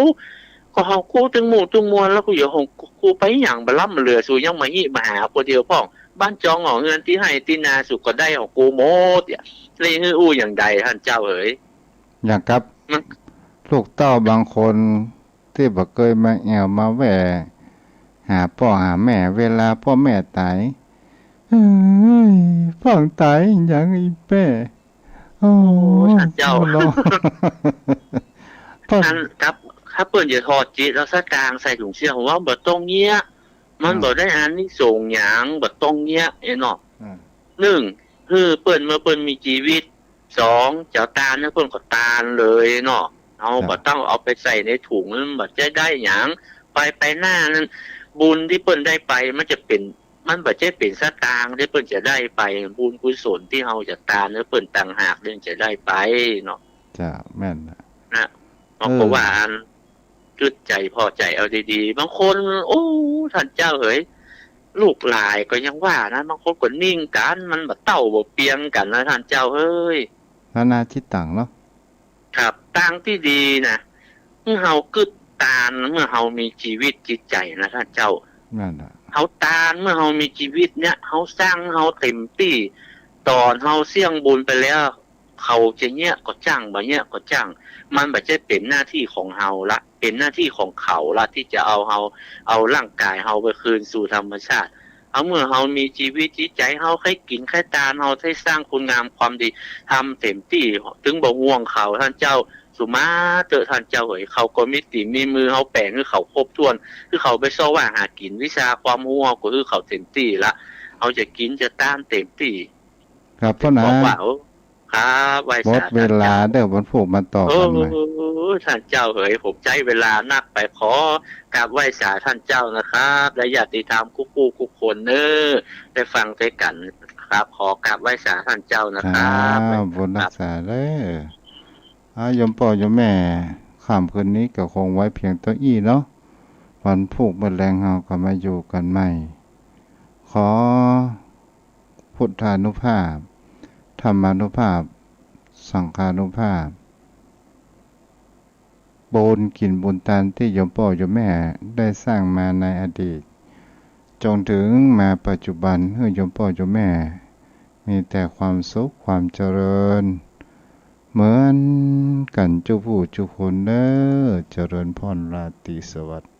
ก็เฮากู้ตึงหมู่ตึงมวล แล้วกูจะหงกูไปหยังบ่ล้ำเหลือ สูยังมาหิมาหาคนเดียวพ่อง บ้านจองหอเฮือนตี้ไฮ่ตี้นาสูก็ได้ของกูหมดเนี่ย แล้วจะหื้ออู้อย่างใดต้านเจ้าเหย อย่างกับ มัน ลูกเต้าบางคนตี้บ่เกยมาแอ่วมาแหว่หาป้อหาแม่ เวลาป้อแม่ต๋าย เฮ้ย พ่องต๋ายหยังอีแป้ โอ้ โอ้ ต้านเจ้า มันร้อง พ่อง อันกับ ถ้าเปิ้นจะถอดจิตเอาสตางค์ใส่ถุงเสื้อ ผมว่าบ่ต้องเยียะ มัน อ่า บ่ได้อานิสงส์หยัง บ่ต้องเยียะ เอ้ยเนาะ อ่า นึ่ง หื้อเปิ้นเมื่อเปิ้นมีจีวิต สอง จะตานหื้อเปิ้นก็ตานเลยเนาะ เฮา ครับ บ่ต้องเอาไปใส่ในถุง มันบ่ใจ้ได้หยัง ไป ไปหน้านั้น บุญตี้เปิ้นได้ไป มันจะเป๋น มันบ่ใจ้เป๋นสตางค์ตี้เปิ้นจะได้ไป บุญกุศลตี้เฮาจะตานหื้อเปิ้นต่างหากเปิ้นจะได้ไปเนาะ เจ้า แม่นนะ นะ เออ เพราะว่าอัน กึ๊ดใจ๋ผ่อใจ๋เอาดีๆ บางคน โอ้ ต้านเจ้าเหย ลูกหลายก็ยังว่านะ บางคนก็นิ่งกั๋น มันบ่เต้าบ่เปียงกั๋นนะต้านเจ้าเอ้ย นานาจิตตังเนาะ ครับ ตางตี้ดีนะ เมื่อเฮากึ๊ดตาน เมื่อเฮามีจีวิตจิตใจ๋นะต้านเจ้า นั่นน่ะ เฮาตาน เมื่อเฮามีจีวิตเนี่ย เฮาสร้าง เฮาเต๋มตี้ ต๋อนเฮาเสี้ยงบุญไปแล้ว เขาจะเยียะก็จ้าง บ่เยียะก็จ้าง มันบ่ใจ้เป๋นหน้าตี้ของเฮาละ เป๋นหน้าตี้ของเขาละ ตี้จะเอาเฮา เอาร่างก๋ายเฮาไปคืนสู่ธรรมชาติ เอาเมื่อเฮามีจีวิตจิตใจ๋ เฮาใค่กิ๋นใค่ตาน เฮาใค่สร้างคุณงามความดี ทำเต๋มตี้ ตึงบ่ห่วงเขา ต้านเจ้า สุมาเต๊อะต้านเจ้าเหย เขาก็มีตี๋นมีมือ เฮาแป๋งหื้อเขาครบถ้วน หื้อเขาไปเซาะว่าหากิ๋น วิชาความฮู้เฮาก็หื้อเขาเต๋มตี้ละ เฮาจะกิ๋นจะตานเต๋มตี้ ครับ พ่อหนา บอกว่า โอ้ ครับ ไหว้สา หมดเวลา ต้านเจ้า เด้อ วันพูกมาต่อกั๋นใหม่ โอ้ ต้านเจ้าเหย ผมใจ๊เวลานักไป ขอกราบไหว้สาต้านเจ้านะครับ และญาติธรรมกู้ๆ กู้คนเน้อ ได้ฟังตวยกั๋นครับ ขอกราบไหว้สาต้านเจ้านะครับ ครับ บุญรักษาเด้อ อ่า โยมป้อโยมแม่ ค่ำคืนนี้ก็คงไว้เพียงเต้าอี้เนาะ วันพูกเมื่อแลงเฮาก็มาอยู่กั๋นใหม่ ขอ พุทธานุภาพ ธรรมานุภาพ สังฆานุภาพ บุญกิ๋นบุญตานตี้โยมป้อโยมแม่ได้สร้างมาในอดีต จงเถิงมาปัจจุบัน หื้อโยมป้อโยมแม่ มีแต่ความสุขความเจริญ เหมือนกั๋นกู้ผู้กู้คนเน้อ เจริญพร ราตรีสวัสดิ์